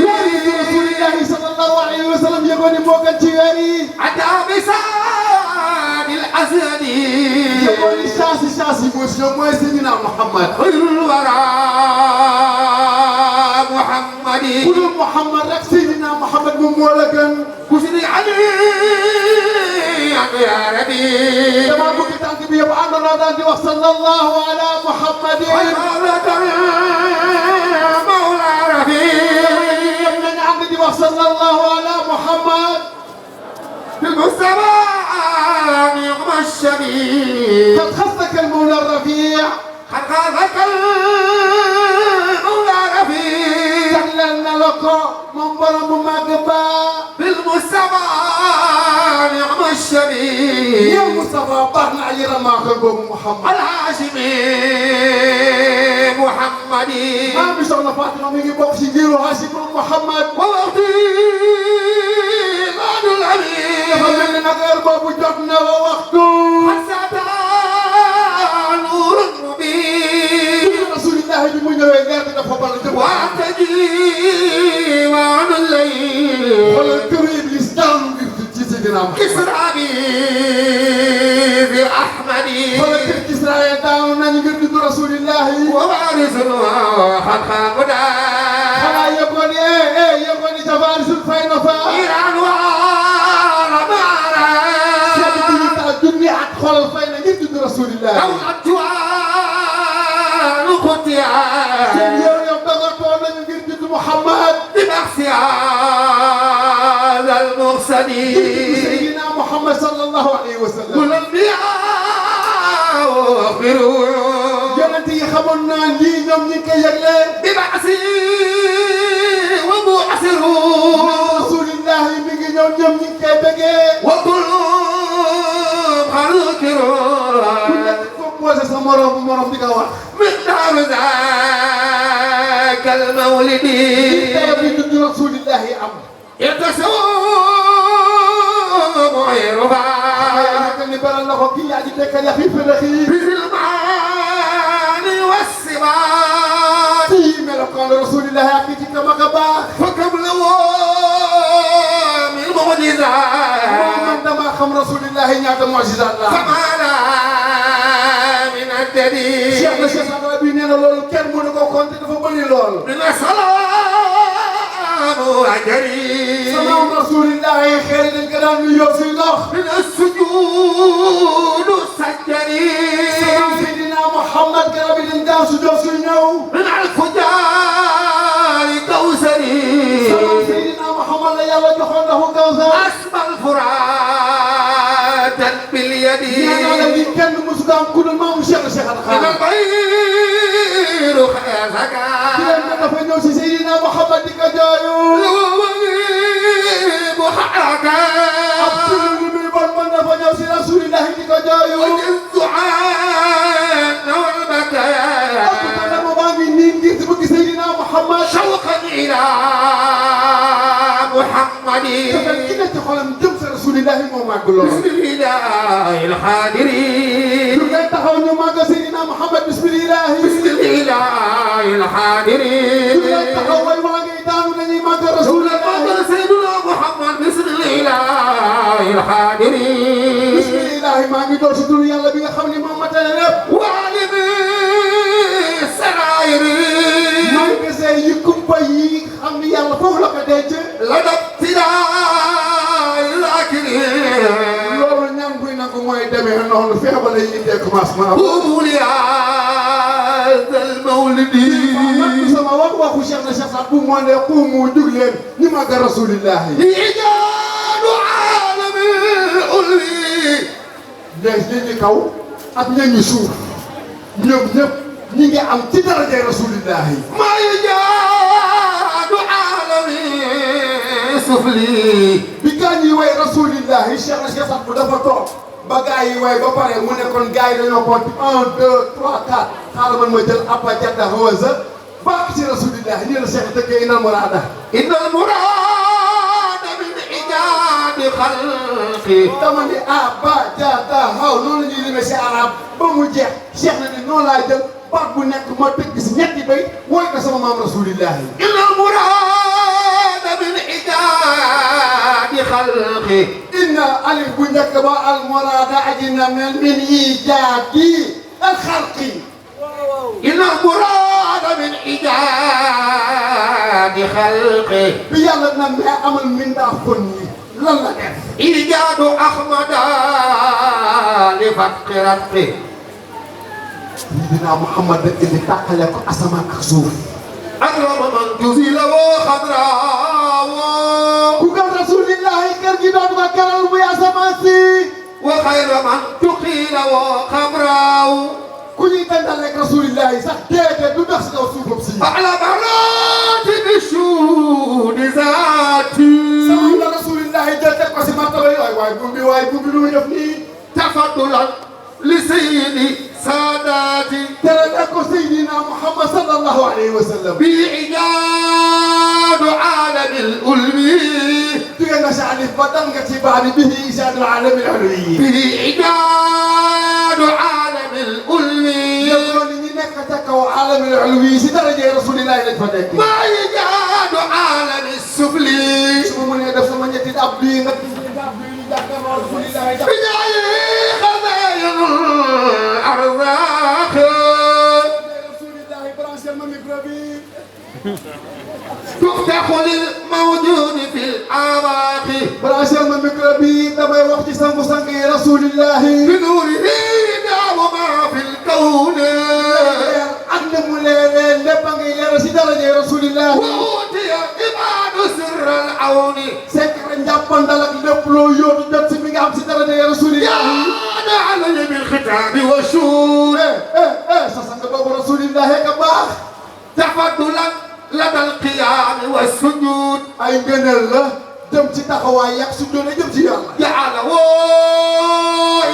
weeri rasulillahi sallallahu alayhi wa sallam yëgoon ni moo gën ci weer yi
أتى بسان الأسد
yëgoon ni chance yi mooy Seydina Muhammad
خير الورى محمد
ku dul Muhammad rek Seydina Muhammad moom moo la gën
كسري علي يا ربي
dama bëgg tànk bi yëpp àndandoo daal di wax sallallahu ala Muhammadin
مولى ربي
yëpp nañu ànd di wax sallallahu ala Muhammad
بالمصطفى نعم الشبيب
قد خصك المولى الرفيع
قد خافك المولى رفيع
jagleel na la ko moom borom bu màgg ba
بالمصطفى نعم الشبيب
yow Moustapha baax na ay ramaaxal boobu Muhammad
الهاشمي محمدي
maa mi soxna Fatima mi ngi bokk ci ngiru Hashim Muhammad
ووقتي بعد
dafa
الأمين
mel ni nag heure boobu jot na wa waxtu
حتى نور مبين
rasulillahi bi mu ñëwee leer bi dafa bal jëm
واعتدي وعن الليل
xoolal këru Iblis daanu ngir ci Seydina Muhammad
كسرى بي في أحمدي
xoolal kër Israël daanu nañu ngir di rasulillahi
ووارث وخلق مدى
xanaa yëgoon ni yëgoon ni tabaarisul fay na fa
إيران ورمارا
junni at xoolal fay na ngir di rasulillahi
أو أتوان قطيا
seen yow dagatoo nañu ngir di Muhammad
ببحث هذا المرسلين
Seydina Muhammad sallallahu alayhi wa sallam
والأنبياء أخبروا
yonent yi xamoon naa lii ñoom ñi koy yëgle
ببعثي وبعثره
rasulillahi mi ngi ñëw ñoom ñi koy bëggee
وكلهم
ku
خلقوا
nekk composé sa morom di nga wax
مقدار ذاك المولد
dara bi tudd rasulillahi am
يتصوم عرفا
waaye ni baral na ko kii yaa ji tekk ya xiif na xiif
بالمعاني والسمات
kii melokaan rasulillahi ak ci kama ka baax
فكم له من معجزات
man damaa xam rasulillahi ñaata mu'jizaat la
فما لا من الدليل
Cheikh na Cheikh Sadra bi nee na loolu kenn mënu ko compter dafa bëri lool
من السلام أجري
salaam rasulillahi xeer dañ ko daan nuyoo si ndox
من السجود السجري
salaam Seydina Muhammad garab yi dañ daan su jox su ñëw
من الفجار كوثري
salaam Seydina Muhammad la yàlla joxoon ndoxu Kawsar
أسمى الفرات باليد
nee naa la ni kenn mësu daan ku dul maamu Cheikh na Cheikh
من
Alxaam
البير
ki
خيزك
leen ne dafa ñëw si Seydina Muhammad di ko jooyu
محركا
ab tulu lu muy bon man dafa ñëw si rasulillahi di ko jooyu
والدعاء والبكاء
ab dama baa ngi nii ngir di bëgg Seydina Muhammad
شوقا إلى محمد
dafay ki nekk ci xolam jëm sa rasulillahi moo màgg lool
بسم الإله الحاضرين
lu ngay taxaw ñu màgg Seydina Muhammad bismillahi
بسم الإله
lu
الحاضرين
ngay taxaw way waa ngi daanu nañuy màgg rasulillahi
قدر سيدنا محمد بسم الإله الحاضرين
bismillahi maa ngi door si turu yàlla bi nga xam ne moom matale lépp
وعلم السرائر
maa ngi gisee yi kumpa yi xam ni yàlla foofu la ko denc
لدى ابتداء الأكرين
loolu ñaan buy nangu mooy demee noonu feebar la ñuy dee commencement
قوموا لهذا المولد
man sama waxu Cheikh na Cheikh Saad bu moo ne xuumu jug leen ñu màgg rasulillahi
إيجاد عالم العلي
léegi ñi ñi kaw ak ñi ñi suuf ñoom ñëpp ñi ngi am ci darajay rasulillahi
ما يجاد عالم سفلي
bi gaa ñi way rasulillahi Cheikh na Cheikh Saad bu dafa toog ba gaa yi way ba pare mu ne kon gaa yi dañoo compter 1 2 3 4 xaaral man ma jël appa jadda hawaza baax ci rasulillahi nii la Cheikh dëkkee inal muraada
إن المراد من إيجاد خلقي
dama ni ba ja ta xaw noonu la ñuy limee si arab ba mu jeex Cheikh na ni noonu laa jël baat bu nekk ma tëgg si ñetti bay wooy ko sama maam rasulillahi
إن المراد من إيجاد خلقي
inna alif bu njëkk ba al murada aji na mel min ijaadi al xalqi
إن المراد من إيجاد خلقي
bi yàlla na mee amal mindaa kon yi lan la def
إيجاد أحمد لفتق رتقي
Seydina Muhammad da indi tàqale ko asamaan ak suuf
أكرم من جزيل وخضراء
ku gëm rasulillahi kër gi doon ma keral muy asamaan si
وخير من تقيل وخمراء
ku ñuy dandal rek rasulillahi sax déedéet du dox si kaw suufam si
أعلى مراتب الشهود ذاتي
sama la rasulillahi jël teg ko si martaba yi waay gumbi lu muy def nii
تفضلا لسيدي ساداتي
tere na ko Seydina Muhammad sallallahu alayhi wa sallam
بإيجاد عالم الألمي
jóge nga si alif ba dal nga ci baadi bihi ijaadul aalami al-ulwi
بإيجاد عالم الألمي
yëpp ni ñi nekk ca kaw aalami al-ulwi si darajee rasulillahi lañ fa nekk
وإيجاد عالم السفلي
su ma mënee def sama ñetti ab bii nga jàkkaarloo rasulillahi
بجاي خزائن الأرزاق
rasulillahi branché ma micro bi
تفتح للموجود في الآفاق
branché ma micro bi damay wax ci sangu sang yi rasulillahi
بنوره دام ما في الكون
ak ne mu leeree lépp a ngi leer si darajee rasulillahi
وأوتي إبعاد سر العون
secret njàppandal ak lépp loo yóotu jot si mi nga am si darajee rasulillahi
يا علي بالختام والشور
sa sang boobu rasulillahi ka baax
تفضلا لدى القيام والسجود
ay ngëneel la jëm ci taxawaay yàq su doon jëm ci yàlla
جعله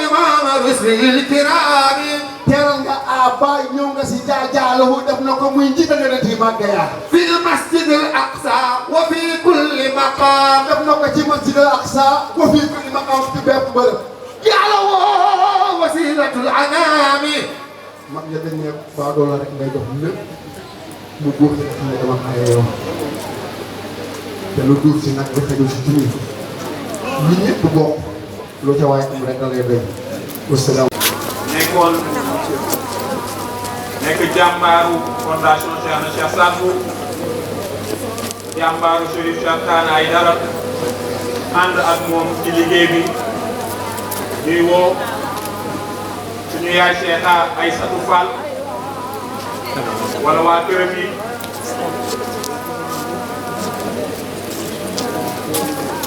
إمام رسله الكرام
teral nga baay ñëw nga si jaajaalahu def na ko muy njiital yonent yi màgg yaa
في المسجد الأقصى وفي كل مقام
def na ko ci masjid al aqsa wa fii kulli maqaam ci bépp bërëb
جعله وسيلة الأنام
mag ña dañ ne baadoo la rek ngay jox lépp mu góor ñi xam ne dama xaye yow te lu duuf si nag dafa xajul si tuuti lu ñëpp bokk lu ca waay am rek da lay doy wasalaam
nekk jàmbaaru fondation Cheikh na Cheikh Sadbou jàmbaaru Chérif Cheikh Tane Aïdara ànd ak moom ci liggéey bi ñuy woo suñu yaay Cheikha Aïssatou Fall wala waa këram yi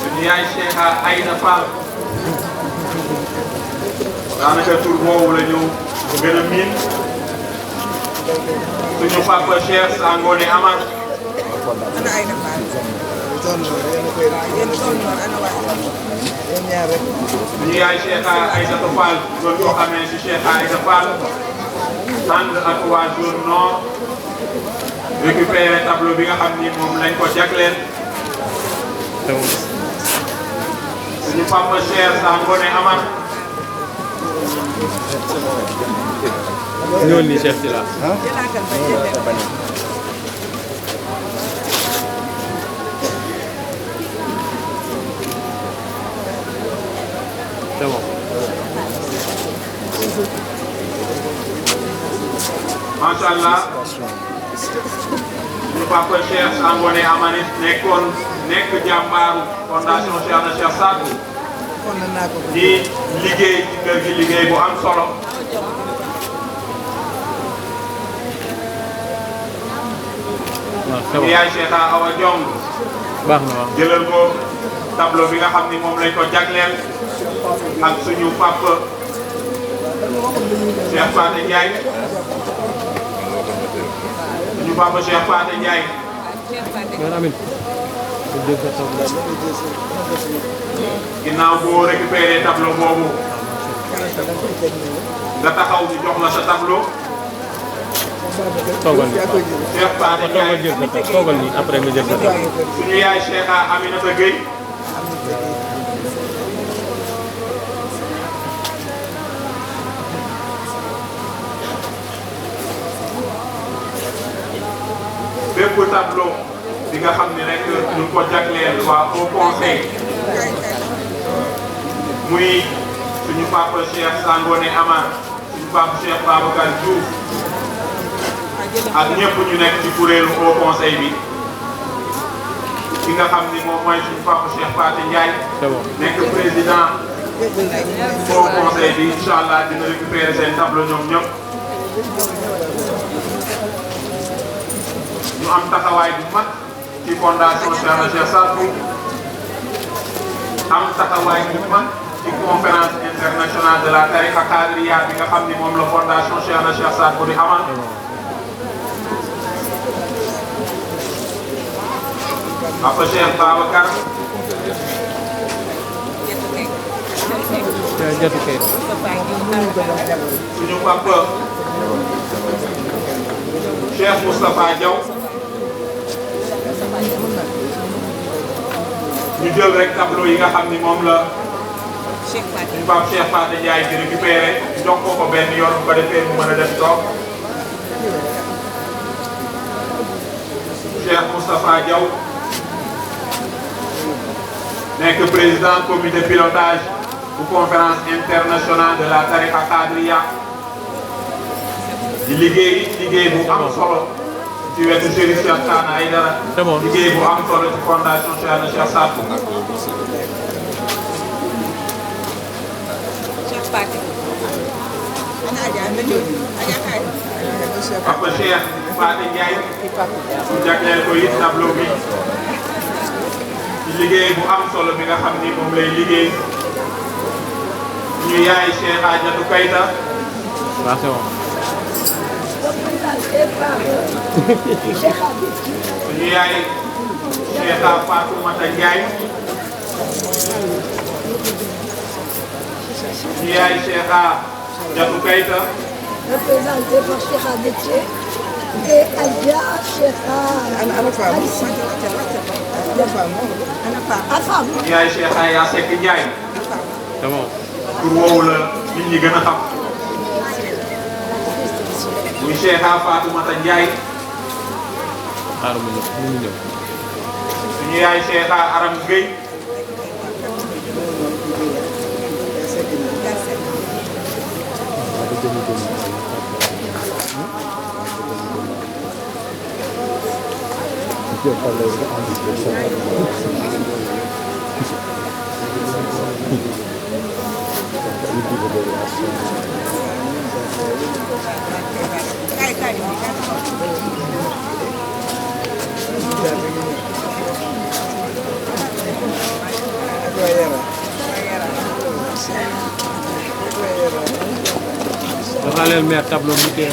suñu yaay Cheikha Aïda Fall daanaka tur boobu la ñu gën a miin suñu papa Cheikh Sangone Amar suñu yaay Cheikha Aïssatou Fall doon ko xamee si Cheikha Aïda Fall ànd ak waa Zone Nord récupéré tableau bi nga xam ni moom lañ ko jagleel suñu papa Cheikh Sangone Amar
ñëwal nii Cheikh Sylla c'est bon.
macha allah suñu papa Cheikh Sangone Amar nekk jàmbaaru fondation Cheikh na Cheikh Sadbou di liggéey ci kër gi liggéey bu am solo
waaw c'est bon
yaay Cheikha Awa Diong
baax na waaw.
jëlal ko tableau bi nga xam ni moom lañ ko jagleel ak suñu papa Cheikh Pathé Ndiaye suñu papa Cheikh Pathé Ndiaye
man Amin.
ginnaaw boo récupéré tableau boobu nga taxaw ñu jox la sa tableau
toogal nii
Cheikh Pathé
toogal
Ndiaye
jël sa toogal nii après nga jël sa tableau.
suñu yaay Cheikha Aminata Gueye bépp tableau bi nga xam ni rek ñu ko jagleel waa au conseil muy suñu papa Cheikh Sangone Amar suñu papa Cheikh Babacar Diouf ak ñëpp ñu nekk ci kuréelu au conseil bi ki nga xam ni moom mooy suñu papa Cheikh Pathé Ndiaye nekk président au conseil bi incha allah dina récupérer seen tableau ñoom ñëpp. ñu am taxawaay bu mag ci fondation Cheikh Sadbou am taxawaay bu mag ci conférence internationale de la tariqa Qadiriya bi nga xam ni moom la fondation Cheikh Sadbou di amal. Papa Cheikh Babacar. suñu papa Cheikh Moustapha Diaw. ñu jël rek tableau yi nga xam ni moom la suñu papa Cheikh Pathé Ndiaye di récupéré jox ko benn yoon bu ko defee mu mën a def toog. Cheikh Moustapha Diaw nekk président comité pilotage bu conférence internationale de la tariqa Qadiriya di liggéey bu am solo ci wetu Chérif Cheikh Kana Aïdara liggéey bu am solo ci fondation Cheikh Sadbou. Papa Cheikh Pathé Ndiaye ñu jagleel ko it tableau bi ci liggéey bu am solo bi nga xam ni moom lay liggéey ñu yaay Cheikh Adjatou Keita. ñu yaay Cheikh Fatoumata Ndiaye. ñu yaay Cheikh Adjatou Keita.
représenté par Cheikh Adetche et Adja Cheikh Afam.
ñu yaay Cheikh Aya Seck Ndiaye. pour woowu la nit ñi gën a xam. muy Cheikh Fatoumata Ndiaye. suñu yaay Cheikh Aram Gueye.
dafa leen meer tableau mu tee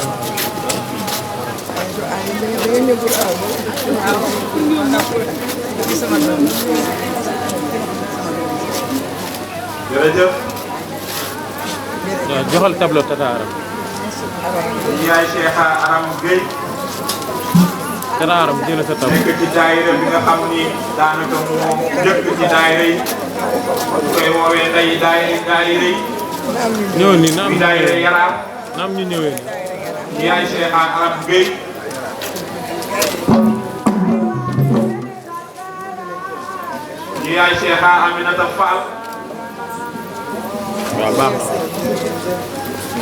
jërëjëf.
joxal tableau Tata Aram.
yaay Cheikh Aram Gueye.
Tata Aram jëlee sa tableau.
nekk ci daayira bi nga xam ni daanaka moom njëkk ci daayira yi. bu koy woowee nday daayira yi.
ñëwoon nii naam
bi daayira Yaraar.
naam ñu ñëwee nii.
yaay Cheikh Aram Gueye. yaay Cheikh Aminata Fall.
waaw baax na.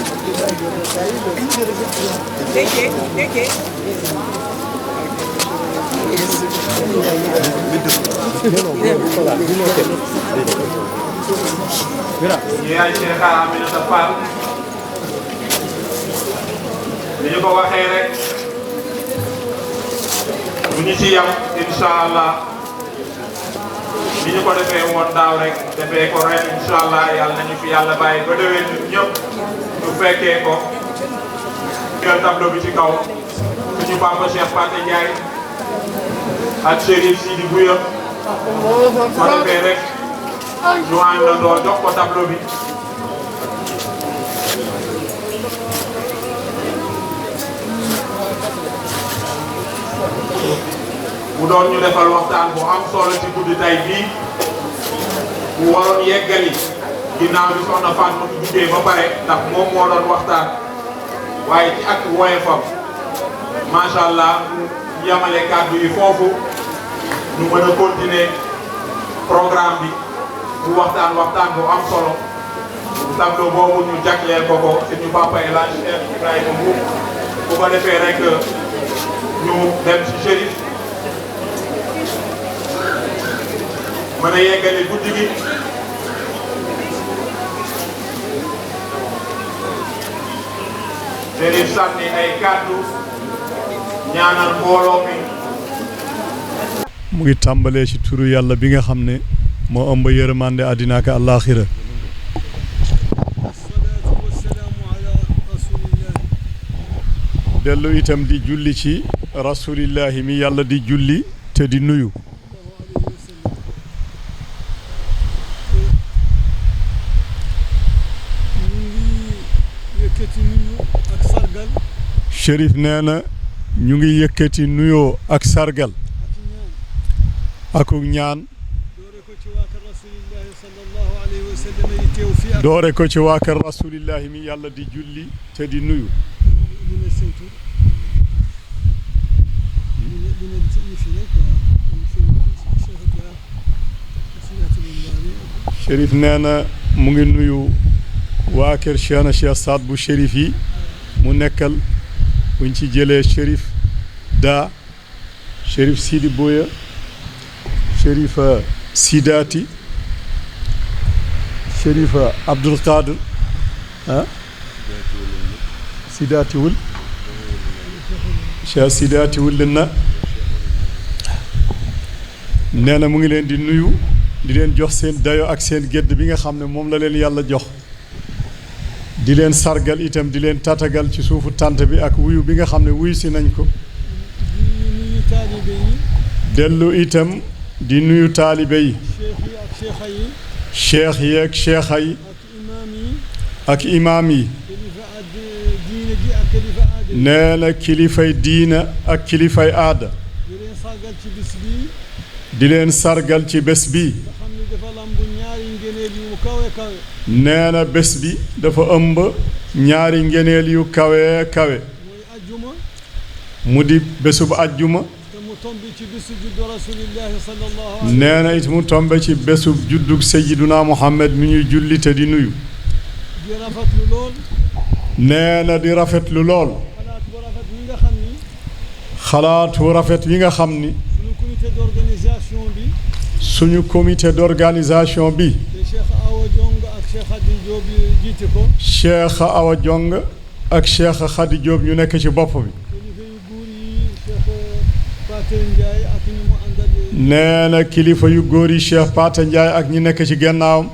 yaay Cheikh Aminata Fall. li ñu ko waxee rek bu ñu ci yam incha allah li ñu ko defee woon daaw rek defee ko ren incha allah yàlla nañu fi yàlla bàyyi ba déwén ñun ñëpp ñu fekkee ko. jël tableau bi ci kaw suñu papa Cheikh Pathé Ndiaye ak Chérif Sidi Bouya ko defee rek ñu àndandoo jox ko tableau bi. mu doon ñu defal waxtaan bu am solo ci guddi tay bii mu waroon yeggali ginnaaw bi soxna Fatma bu jugee ba pare ndax moom moo doon waxtaan waaye ci ak woyefam macha allah ñu yamale kàddu yi foofu ñu mën a continuer programme bi mu waxtaan bu am solo tableau boobu ñu jagleel ko suñu papa El Hadj Cheikh Ibrahima Mbow bu ko defee rek ñu dem ci Chérif mën a yeggali guddi gi Chérif sànni ay kàddu ñaanal mbooloo mi.
mu ngi tàmbalee ci turu yàlla bi nga xam ne moo ëmb yërmande àddina ak àllaaxira dellu itam di julli ci rasulillahi mi yàlla di julli te di nuyu Chérif nee na ñu ngi yëkkati nuyoo ak sargal akuk ñaan doore ko ci waa kër rasulillahi mi yàlla di julli te di nuyu Chérif nee na mu ngi nuyu waa kër Cheikhna Cheikh Saad bu Chérif yi mu nekkal buñ ci jëlee Chérif Da Chérif Sidi Boya Chérif Sidati Chérif Abdul Qadir Sidati wul Cheikh Sidati wul na nee na mu ngi leen di nuyu di leen jox seen dayo ak seen gedd bi nga xam ne moom la leen yàlla jox di leen sargal itam di leen tatagal ci suufu tànt bi ak wuyu bi nga xam ne wuyu si nañ ko dellu itam di nuyu taalibe yi cheikh yi ak cheikha yi ak imaam yi nee na kilifay diina ak kilifay aada di leen sargal ci bés bi nee na bés bi dafa ëmb ñaari ngeneel yu kawe kawe mu di bésub ajjuma nee na it mu tombe ci bésub juddug Seyyiduna Muhammad mi ñuy julli te di nuyu nee na di rafetlu lool xalaat wu rafet wi nga xam ni suñu comité d'organisation bi Cheikh Awa Jong ak Cheikh Khady Diop ñu nekk ci bopp bi nee na kilifa yu góor yi Cheikh Pate Ndiaye ak ñi nekk ci gannaawam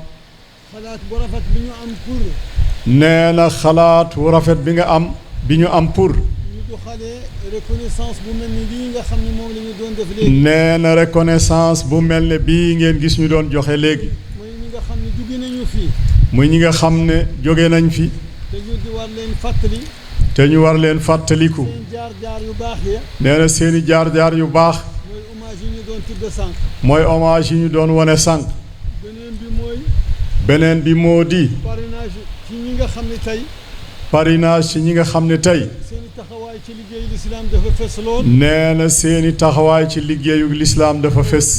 nee na xalaat wu rafet bi nga am bi ñu am pour nee na reconnaissance bu mel ne bii ngeen gis ñu doon joxe léegi muy ñi nga xam ne jóge nañ fi te ñu war leen fàttaliku nee na seeni jaar-jaar yu baax mooy hommage yi ñu doon wane sànq beneen bi moo di parrainage ci ñi nga xam ne tey nee na seeni taxawaay ci liggéeyu lislaam dafa fes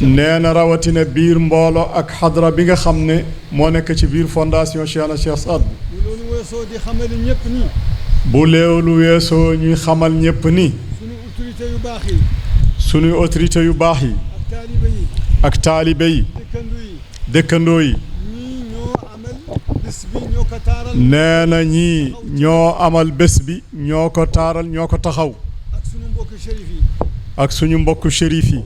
nee na rawatina biir mboolo ak xadra bi nga xam ne moo nekk ci biir fondation Cheikhna Cheikh Saad bu loolu weesoo ñuy xamal ñépp ni suñu autorité yu baax yi ak taalibe yi dëkkandoo yi nee na ñii ñoo amal bés bi ñoo ko taaral ñoo ko taxaw ak suñu mbokku shérif yi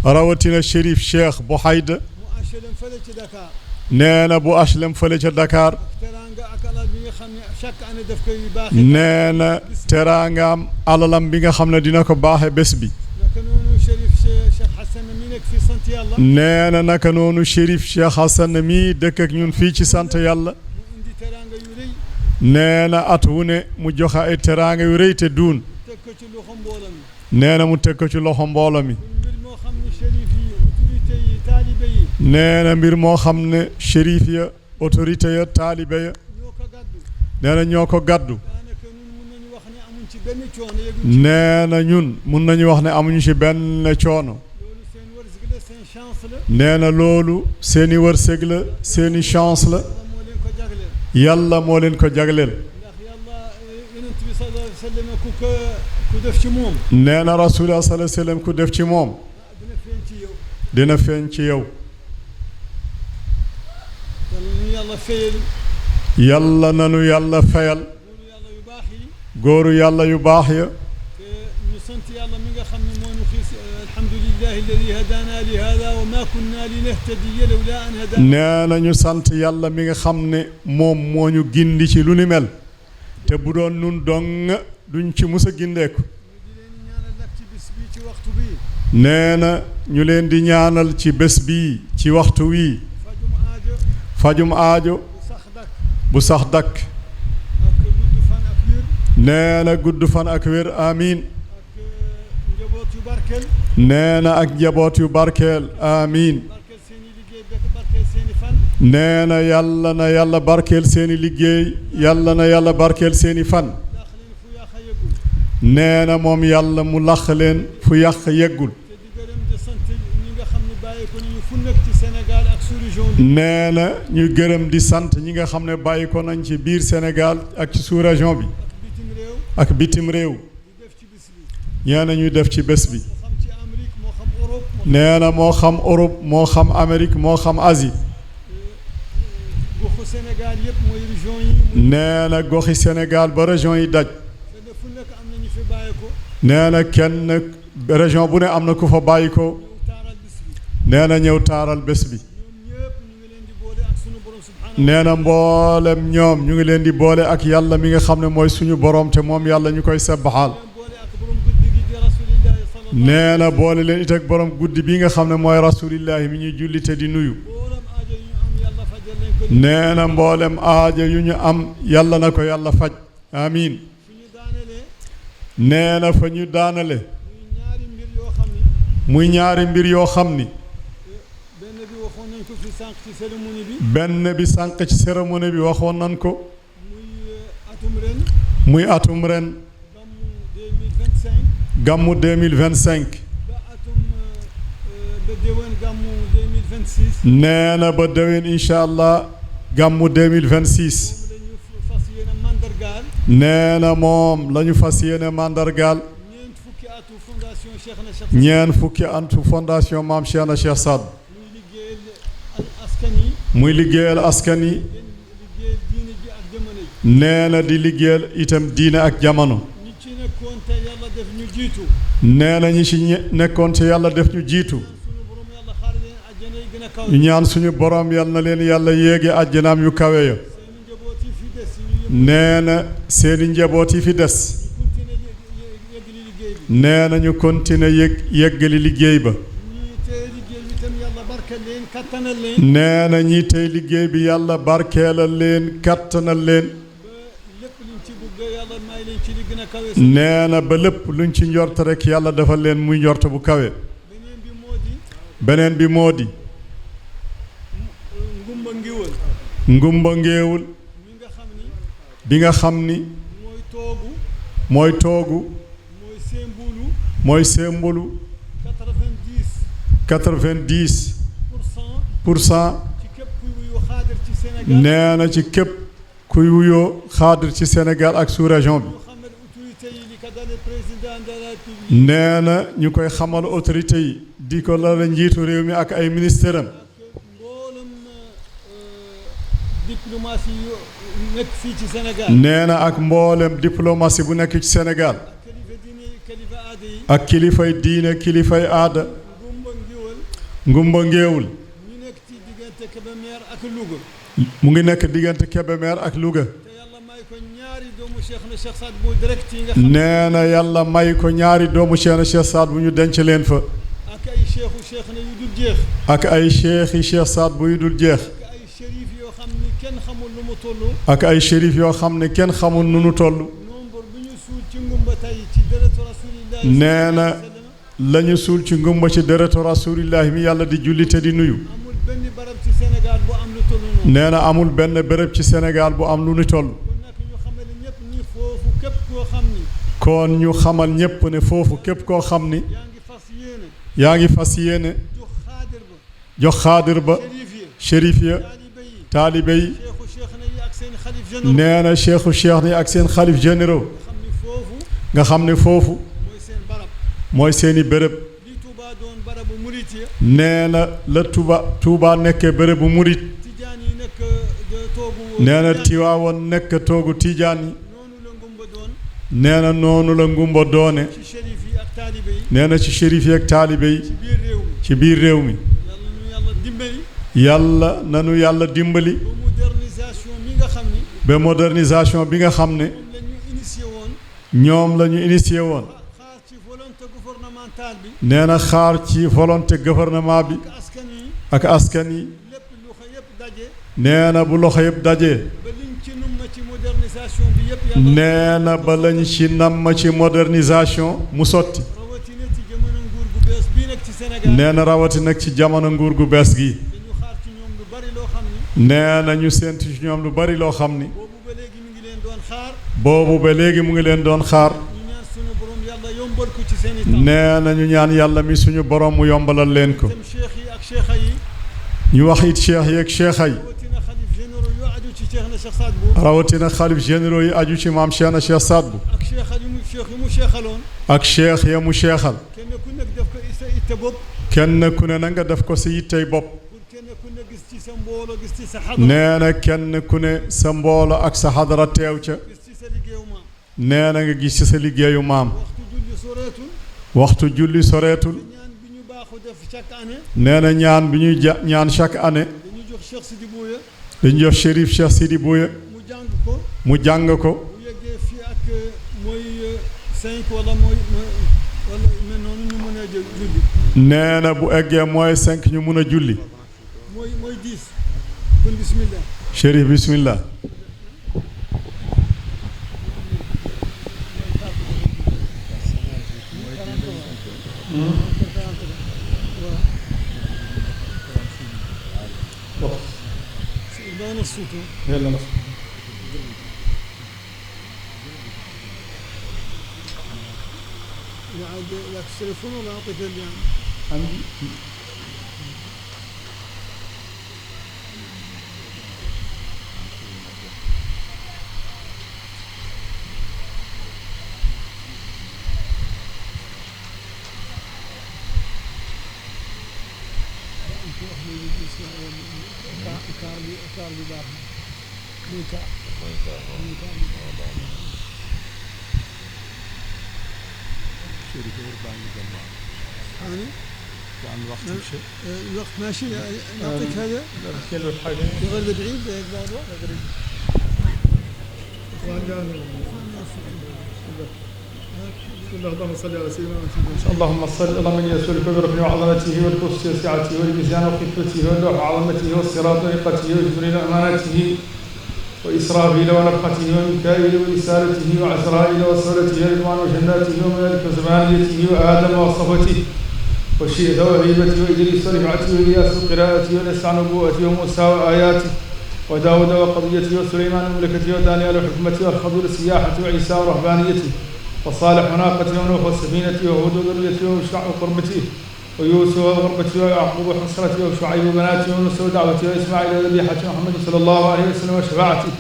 rawatina shérif Cheikh Bouhayda nee na bu HLM fële ca Dakar nee na teraangaam alalam bi nga xam ne dina ko baaxe bés bi nee na naka noonu Chérif Cheikh Hassan mi dëkk ak ñun fii ci sant yàlla nee na at wu ne mu joxe ay teraanga yu rëy te duun nee na mu teg ko ci loxo mbooloo mi
mbir moo xam ne shérif yi autorité yi taalibe yi
nee na mbir moo xam ne shérif ya autorité ya taalibe ya
ñoo ko gàddu
nee na ñoo ko gàddu
daanaka ñun mun nañu wax ne amuñ ci benn coono yëguñ ci
nee na ñun mun nañu wax ne amuñu ci benn coono
loolu seen wërsëg la seen chance la
nee na loolu seeni wërsëg la seeni chance la
moo leen ko jagleel
yàlla moo leen ko jagleel
ndax yàlla yonent bi sallallahu alayhi wa sallam ku def ci moom
nee na rasulullah sallallahu alayhi wa sallam ku def ci moom
dina feeñ ci yow
dina feeñ ci yow
yàlla fayal
yàlla nanu yàlla fayal góoru yàlla yu baax ya
te ñu sant yàlla mi nga xam ne moo ñu xiis alhamdulillahi alladi hadana li hada wa ma kunna linahtadiya lawla an hadana
nee na ñu sant yàlla mi nga xam ne moom moo ñu gindi ci lu ni mel te bu doon nun dong duñ ci mus a gindeeku nee na ñu leen di ñaanal ci bés bii ci waxtu wii fajum aajo bu sax dakk nee na gudd fan ak wér amiin nee na ak njaboot yu barkeel amiin nee na yàlla barkeel seeni liggéey yàlla na yàlla barkeel seeni fan nee na moom yàlla mu lax leen fu yàq yeggul nee na ñu gërëm di sant ñi nga xam ne bàyyi ko nañ ci biir Sénégal ak ci sous-région bi ak bitim réew nee na ñuy def ci bés bi nee na moo xam Europe moo xam Amérique moo xam Asie nee na goxi Sénégal ba région yi daj nee na kenn région bu ne am na ku fa bàyyi ko nee na ñëw taaral bés bi nee na mboolem ñoom ñu ngi leen di boole ak yàlla mi nga xam ne mooy suñu borom te moom yàlla ñu koy sabbaxal nee na boole leen it ak borom guddi bi nga xam ne mooy rasulillahi mi ñuy julli te di nuyu nee na mboolem aaja yu ñu am yàlla na ko yàlla faj amiin nee na fa ñu daanale muy ñaari mbir yoo xam ni benn bi sànq ci cérémonie bi waxoon nañ ko muy atum ren gàmmu 2025 nee na ba déwén incha allah gàmmu 2026 nee na moom la ñu fas yéene mandargaal ñeen fukki atu fondation maam Cheikh na Cheikh Saad muy liggéeyal askan yi nee na di liggéeyal itam diine ak jamono nee na ñi ci nekkoon te yàlla def ñu jiitu ñu ñaan suñu borom yal na leen yàlla yéege àjjanaam yu kawe ya nee na seeni njaboot yi fi des nee na ñu continuer yeggali liggéey ba nee na ñi tey liggéey bi yàlla barkeelal leen kattanal leen nee na ba lépp luñ ci njort rek yàlla defal leen muy njort bu kawe beneen bi moo di ngumba ngéewul bi nga xam ni mooy toogu mooy sémbulu 90% nee na ci képp kuy wuyoo xaadir ci Sénégal ak sous-région bi nee na ñu koy xamal autorité yi di ko la njiitu réew mi ak ay ministère am nee na ak mboolem diplomatie bu nekk ci Sénégal ak kilifay diine kilifay aada ngumba ngéewul mu ngi nekk diggante Kébémer ak Louga nee na yàlla may ko ñaari doomu Cheikh na Cheikh Saad bu ñu denc leen fa ak ay cheikh yi Cheikh Saad bu yu dul jeex ak ay shérif yoo xam ne kenn xamul nu nu toll nee na lañu suul ci ngumba ci deretu rasulillahi mi yàlla di julli te di nuyu nee na amul benn béréb ci Sénégal bu am lu ni toll kon ñu xamal ñépp ne foofu képp koo xam ni yaa ngi fas yéene jox xaadir ba shérif ya taalibe yi nee na cheikhu cheikh ni ak seen xalif généraux nga xam ne foofu mooy seeni béréb nee na la Tuuba nekkee bérébu murit nee na Tiwaawoon nekk toogu Tijaan yi nee na noonu la ngumba doone nee na ci shérif yi ak taalibe yi ci biir réew mi yàlla nanu yàlla dimbali ba modernisation bi nga xam ne ñoom la ñu initié woon nee na xaar ci volonté gouvernement bi ak askan yi nee na bu loxo yëpp dajee nee na ba lañ ci namm ci modernisation mu sotti nee na rawati nag ci jamono nguur gu bees gi nee na ñu séentu ci ñoom lu bari loo xam ni boobu ba léegi mu ngi leen doon xaar nee na ñu ñaan yàlla mi suñu borom mu yombalal leen ko ñu wax it cheikh yi ak cheikha yi rawatina xalif généraux yi aju ci maam Cheikhna Cheikh Saad Bou ak cheikh ya mu cheikhal kenn ku ne na nga def ko si yittey bopp nee na kenn ku ne sa mboolo ak sa xadara teew ca nee na nga gis ci sa liggéeyu maam waxtu julli soreetul nee na ñaan bi ñuy ñaan chaque année dañu jox Chérif Cheikh Sidi Bouya mu jàng ko nee na bu eggee mooy 5 ñu mun a julli Chérif bismillah
التليفون ولا اعطيك اليوم
عندي
كارلي باخ ثاني
يعني الوقت ماشي
الوقت ماشي نعطيك هذا
كله حاجه
يغلب بعيد الموضوع
اللهم صل على سيدنا محمد اللهم صل على من يسلك بركن وعظمته والكرسي وسعته والميزان وخفته واللوح وعظمته والصراط ورقته وجبريل وامانته وإسرافيل ونفخته وميكائيل ورسالته وعزرائيل وصولته ورضوان وجناته وملك وزمانيته وآدم وصفته وشيث وهيبته وإدريس ورفعته وإلياس وقراءته ونسع نبوءته وموسى وآياته وداود وقضيته وسليمان وملكته ودانيال وحكمته والخضر السياحة وعيسى ورهبانيته وصالح وناقته ونوح والسفينة وهود وذريته وشع وقربته ويوسف وغربته ويعقوب وحسرته وشعيب وبناته ويونس ودعوته وإسماعيل وذبيحة محمد صلى الله عليه وسلم وشفاعته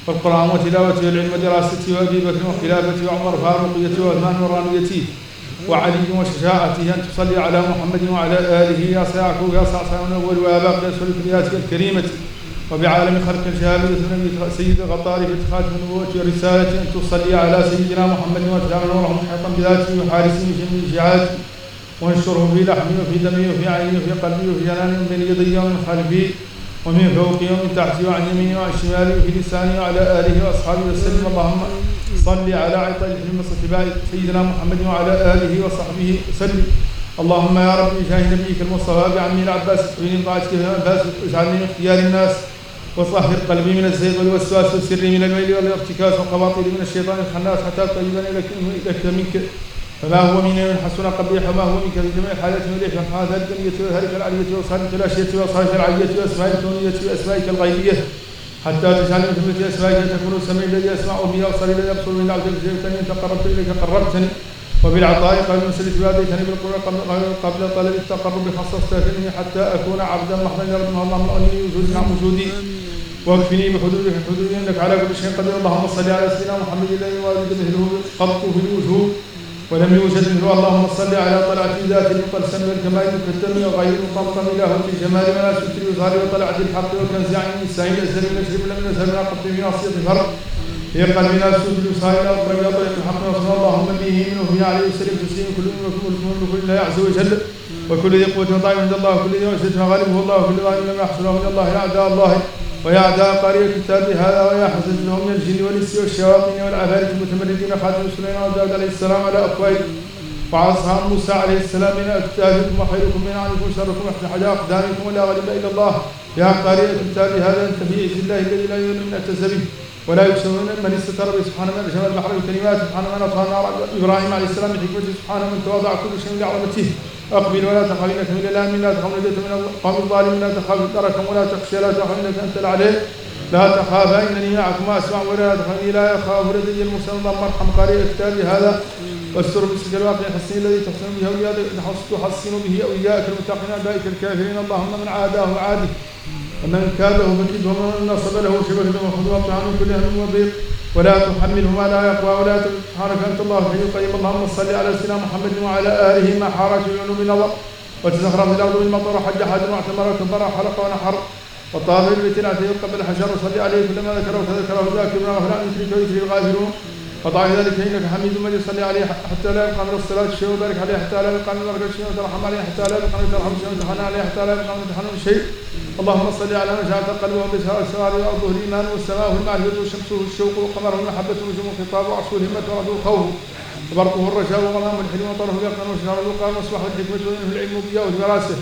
والقرآن وتلاوته والعلم ودراسته وأبي بكر وخلافته وعمر فاروقيته وعثمان ورانيته وعلي وشجاعته أن تصلي على محمد وعلى آله يا سيعقوب يا صعصع الأول وآباء رسول الكريات الكريمة وبعالم خلق الشهادة سيد الغطار في خاتم النبوة ورسالة أن تصلي على سيدنا محمد وتجعل نوره محيطا بذاته وحارسه من جميع الجهات وانشره في لحمه وفي دمه وفي عينه وفي قلبه وفي جنانه من بين يديه ومن خلفه ومن فوقه ومن تحته وعن يمينه وعن شماله وفي لسانه وعلى آله وأصحابه وسلم. اللهم صل على عطاء الحلم والصفاء سيدنا محمد وعلى آله وصحبه وسلم. اللهم يا رب شاهد نبيك المصطفى بعمي العباس حين طاعتك في الأنفاس واجعلني من اختيار الناس
وطهر قلبي من الزيغ والوسواس والسر من الميل والارتكاس والقباطير من الشيطان الخناس حتى طيبني لك منك فما هو من حسن قبيح وما هو منك في جميع الحالات مليح هذا الدنيا والهلك العلية وصالة الأشياء وصالة العلية وأسماء الكونية وأسمائك الغيبية حتى تجعل من جملة أسمائك تكون السميع الذي أسمع به وأبصر الذي أبصر به عبدك جئتني تقربت إليك قربتني وبالعطاء قبل المسلك بهديتني بالقرى قبل طلب التقرب خصصتني حتى أكون عبدا محضا لربنا اللهم أغنني وجودي عن وجودي واكفني بحدودك حدودي إنك على كل شيء قدير اللهم صل على سيدنا محمد الذي والد مثله قط في الوجود ولم يوجد منه اللهم صل على طلعة ذات المطلسم والكمال المكتم وغير المطمطم له في جمال ما ستر وظهر وطلعة الحق وكنز عين السعيد الأزل من أشرف لم نزل من قبل في ناصية فرق هي قلبنا سود الوصال أقرب إلى طريق الحق وصلى اللهم به منه في عليه وسلم تسليم كل وكل الله عز وجل وكل ذي قوة وطاعة عند الله وكل ذي وجهة مغالبه الله وكل ظالم لم يحصله من الله يا أعداء الله ويا أعداء قارئ الكتاب هذا ويا حسدهم من الجن والإنس والشياطين والعفاريت المتمردين خاتم سليمان وداود عليه السلام على أفواههم وأصحاب موسى عليه السلام من أكتافكم وخيركم من عنكم شركم أحد أقدامكم ولا غالب إلا الله يا قارئ الكتاب هذا أنت في عز الله الذي لا يؤمن من أتز به ولا يكسرون من استتر به سبحان من جمع البحر بالكلمات سبحان من أطهر نار إبراهيم عليه السلام بحكمته سبحان من تواضع كل شيء لعظمته أقبل ولا تخاف إنك من الإله لا تخاف نجاة من القوم الظالمين لا تخاف دركا ولا تخشى لا تخاف إنك أنت العليم لا تخاف إنني معكم أسمع ولا تخاف لا يخاف لدي المرسل اللهم ارحم قارئ كتابي هذا واستر بسك الواقع الحسين الذي تحسن به تحسن به أولياءك المتقين أولئك الكافرين اللهم من عاداه عاده ومن كاده فكده ومن نصب له شبكه وخذوا عنه كل هم وضيق ولا تحمله ما لا يقوى ولا سبحانك انت الله الحي القيوم اللهم صل على سيدنا محمد وعلى اله ما حارت العلوم نظر وتزخرف الارض بالمطر وحج حاج واعتمر وكبر حلق ونحر وطاف البيت العتيق قبل الحجر وصلي عليه كلما ذكره فذكره ذاكرنا وفلا يشرك ويشرك الغافلون وطاع ذلك انك حميد مجيد صلي عليه حتى لا يبقى من الصلاه شيء وبارك عليه حتى لا يبقى من البركه شيء وترحم عليه حتى لا يبقى من ترحم شيء وتحنن عليه حتى لا يبقى من تحنن شيء اللهم صل على من جعلت قلبه بسهار السوار وارضه الايمان والسماء المعرفه وشمسه الشوق وقمره المحبه ونجوم الخطاب وعرشه الهمه ورده الخوف وبرقه الرجاء وغمام الحلم وطرفه اليقظه وشهر الوقار ومصباح الحكمه ومنه العلم وضياء الوراثه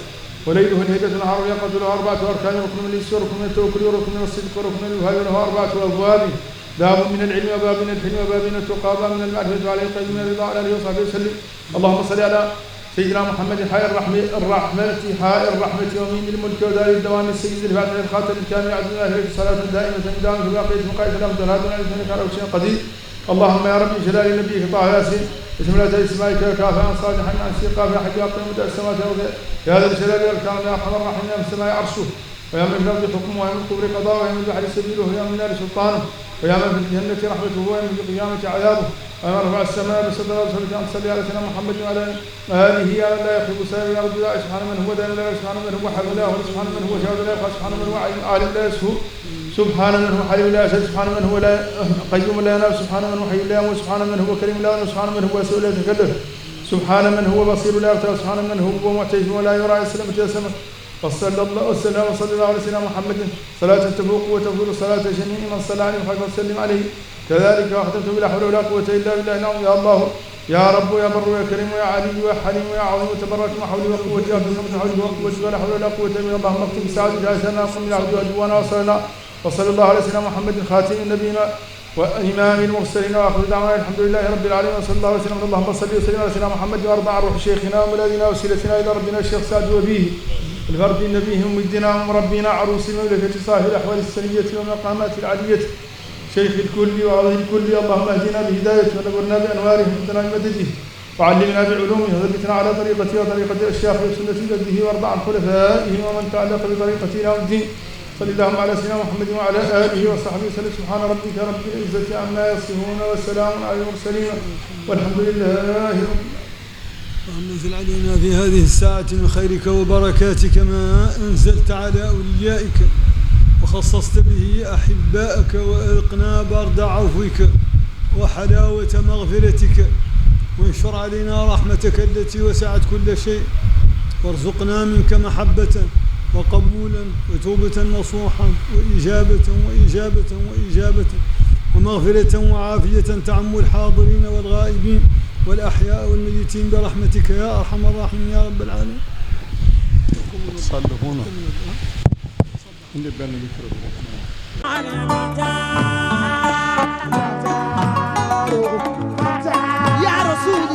وليله الهدى نهار يقظ له 4 أركان ركن من الإنس وركن من التوكل وركن من الصدق وركن من الوهاب له 4 أبواب باب من العلم وباب من الحلم وباب من التقى وباب من المعرفة وعليه القيد من الرضا على آله وصحبه وسلم اللهم صل على سيدنا محمد حائر الرحمة ومين الملك ودار الدوام السيد الفاتح الخاتم الكامل عبد الله لك صلاة دائمة دائمة في باقية مقايد الأمثال هذا من على شيء قدير اللهم يا رب جلال نبيك طه ياسين بسم الله اسمائك كافى عن صالح عن سيقا في حق يقيم مدى السماوات والارض يا ذا الجلال والكرم يا ارحم الراحمين يا من السماء عرشه ويا من في الارض حكمه ويا من القبر قضاءه ويا من البحر سبيله ويا من النار سلطانه ويا من في الجنه رحمته ويا من في القيامه عذابه ويا من رفع السماء بصدر رسولك ان تصلي على سيدنا محمد وعلى اله يا من لا يخيب سائر الارض لا سبحان من هو دائم لا سبحان من هو حي لا سبحان من هو شاهد لا يخاف سبحان من هو عالم لا يسهو سبحان من هو حي لا يسهل سبحان من هو لا قيوم لا ينام سبحان من هو حي لا يموت سبحان من هو كريم لا ينام سبحان من هو سؤال لا يتكلف سبحان من هو بصير لا يرتاب سبحان من هو معتز ولا يرى يسلم تسلم وصلى الله وسلم وصلى الله على سيدنا محمد صلاة تفوق وتفضل صلاة جميع من صلى عليه وخير وسلم عليه كذلك واختمت بلا حول ولا قوة الا بالله نعم يا الله يا رب يا بر يا كريم يا علي يا حليم يا عظيم وتبرك ما حولي وقوتي وقوتي حولي وقوتي ولا حول ولا قوة الا بالله اللهم اختم بسعادة جالسنا وقم من عبد واجبنا وصلنا وصلى الله على سيدنا محمد خاتم النبيين وإمام المرسلين وآخر دعوانا الحمد لله رب العالمين وصلى الله عليه وسلم اللهم صل وسلم على سيدنا محمد وارض عن روح شيخنا وملاذنا وسيلتنا إلى ربنا الشيخ سعد وبيه الفرد نبيه ومجدنا ومربينا عروس المملكة صاحب الأحوال السنية والمقامات العالية شيخ الكل وعظيم الكل اللهم اهدنا بهدايته ونورنا بأنواره وهدنا بمدده وعلمنا بعلومه وثبتنا على طريقته وطريقة الأشياخ وسنة جده وارض عن خلفائه ومن تعلق بطريقته إلى الدين صلى اللهم على سيدنا محمد وعلى آله وصحبه وسلم سبحان ربك رب العزة عما يصفون وسلام على المرسلين والحمد لله رب العالمين
اللهم انزل علينا في هذه الساعة من خيرك وبركاتك ما أنزلت على أوليائك وخصصت به أحبائك وأذقنا برد عفوك وحلاوة مغفرتك وانشر علينا رحمتك التي وسعت كل شيء وارزقنا منك محبة وقبولا وتوبة نصوحا وإجابة ومغفرة وعافية تعم الحاضرين والغائبين والأحياء والميتين برحمتك يا أرحم الراحمين يا رب العالمين.
صلوا هنا.
يا رسول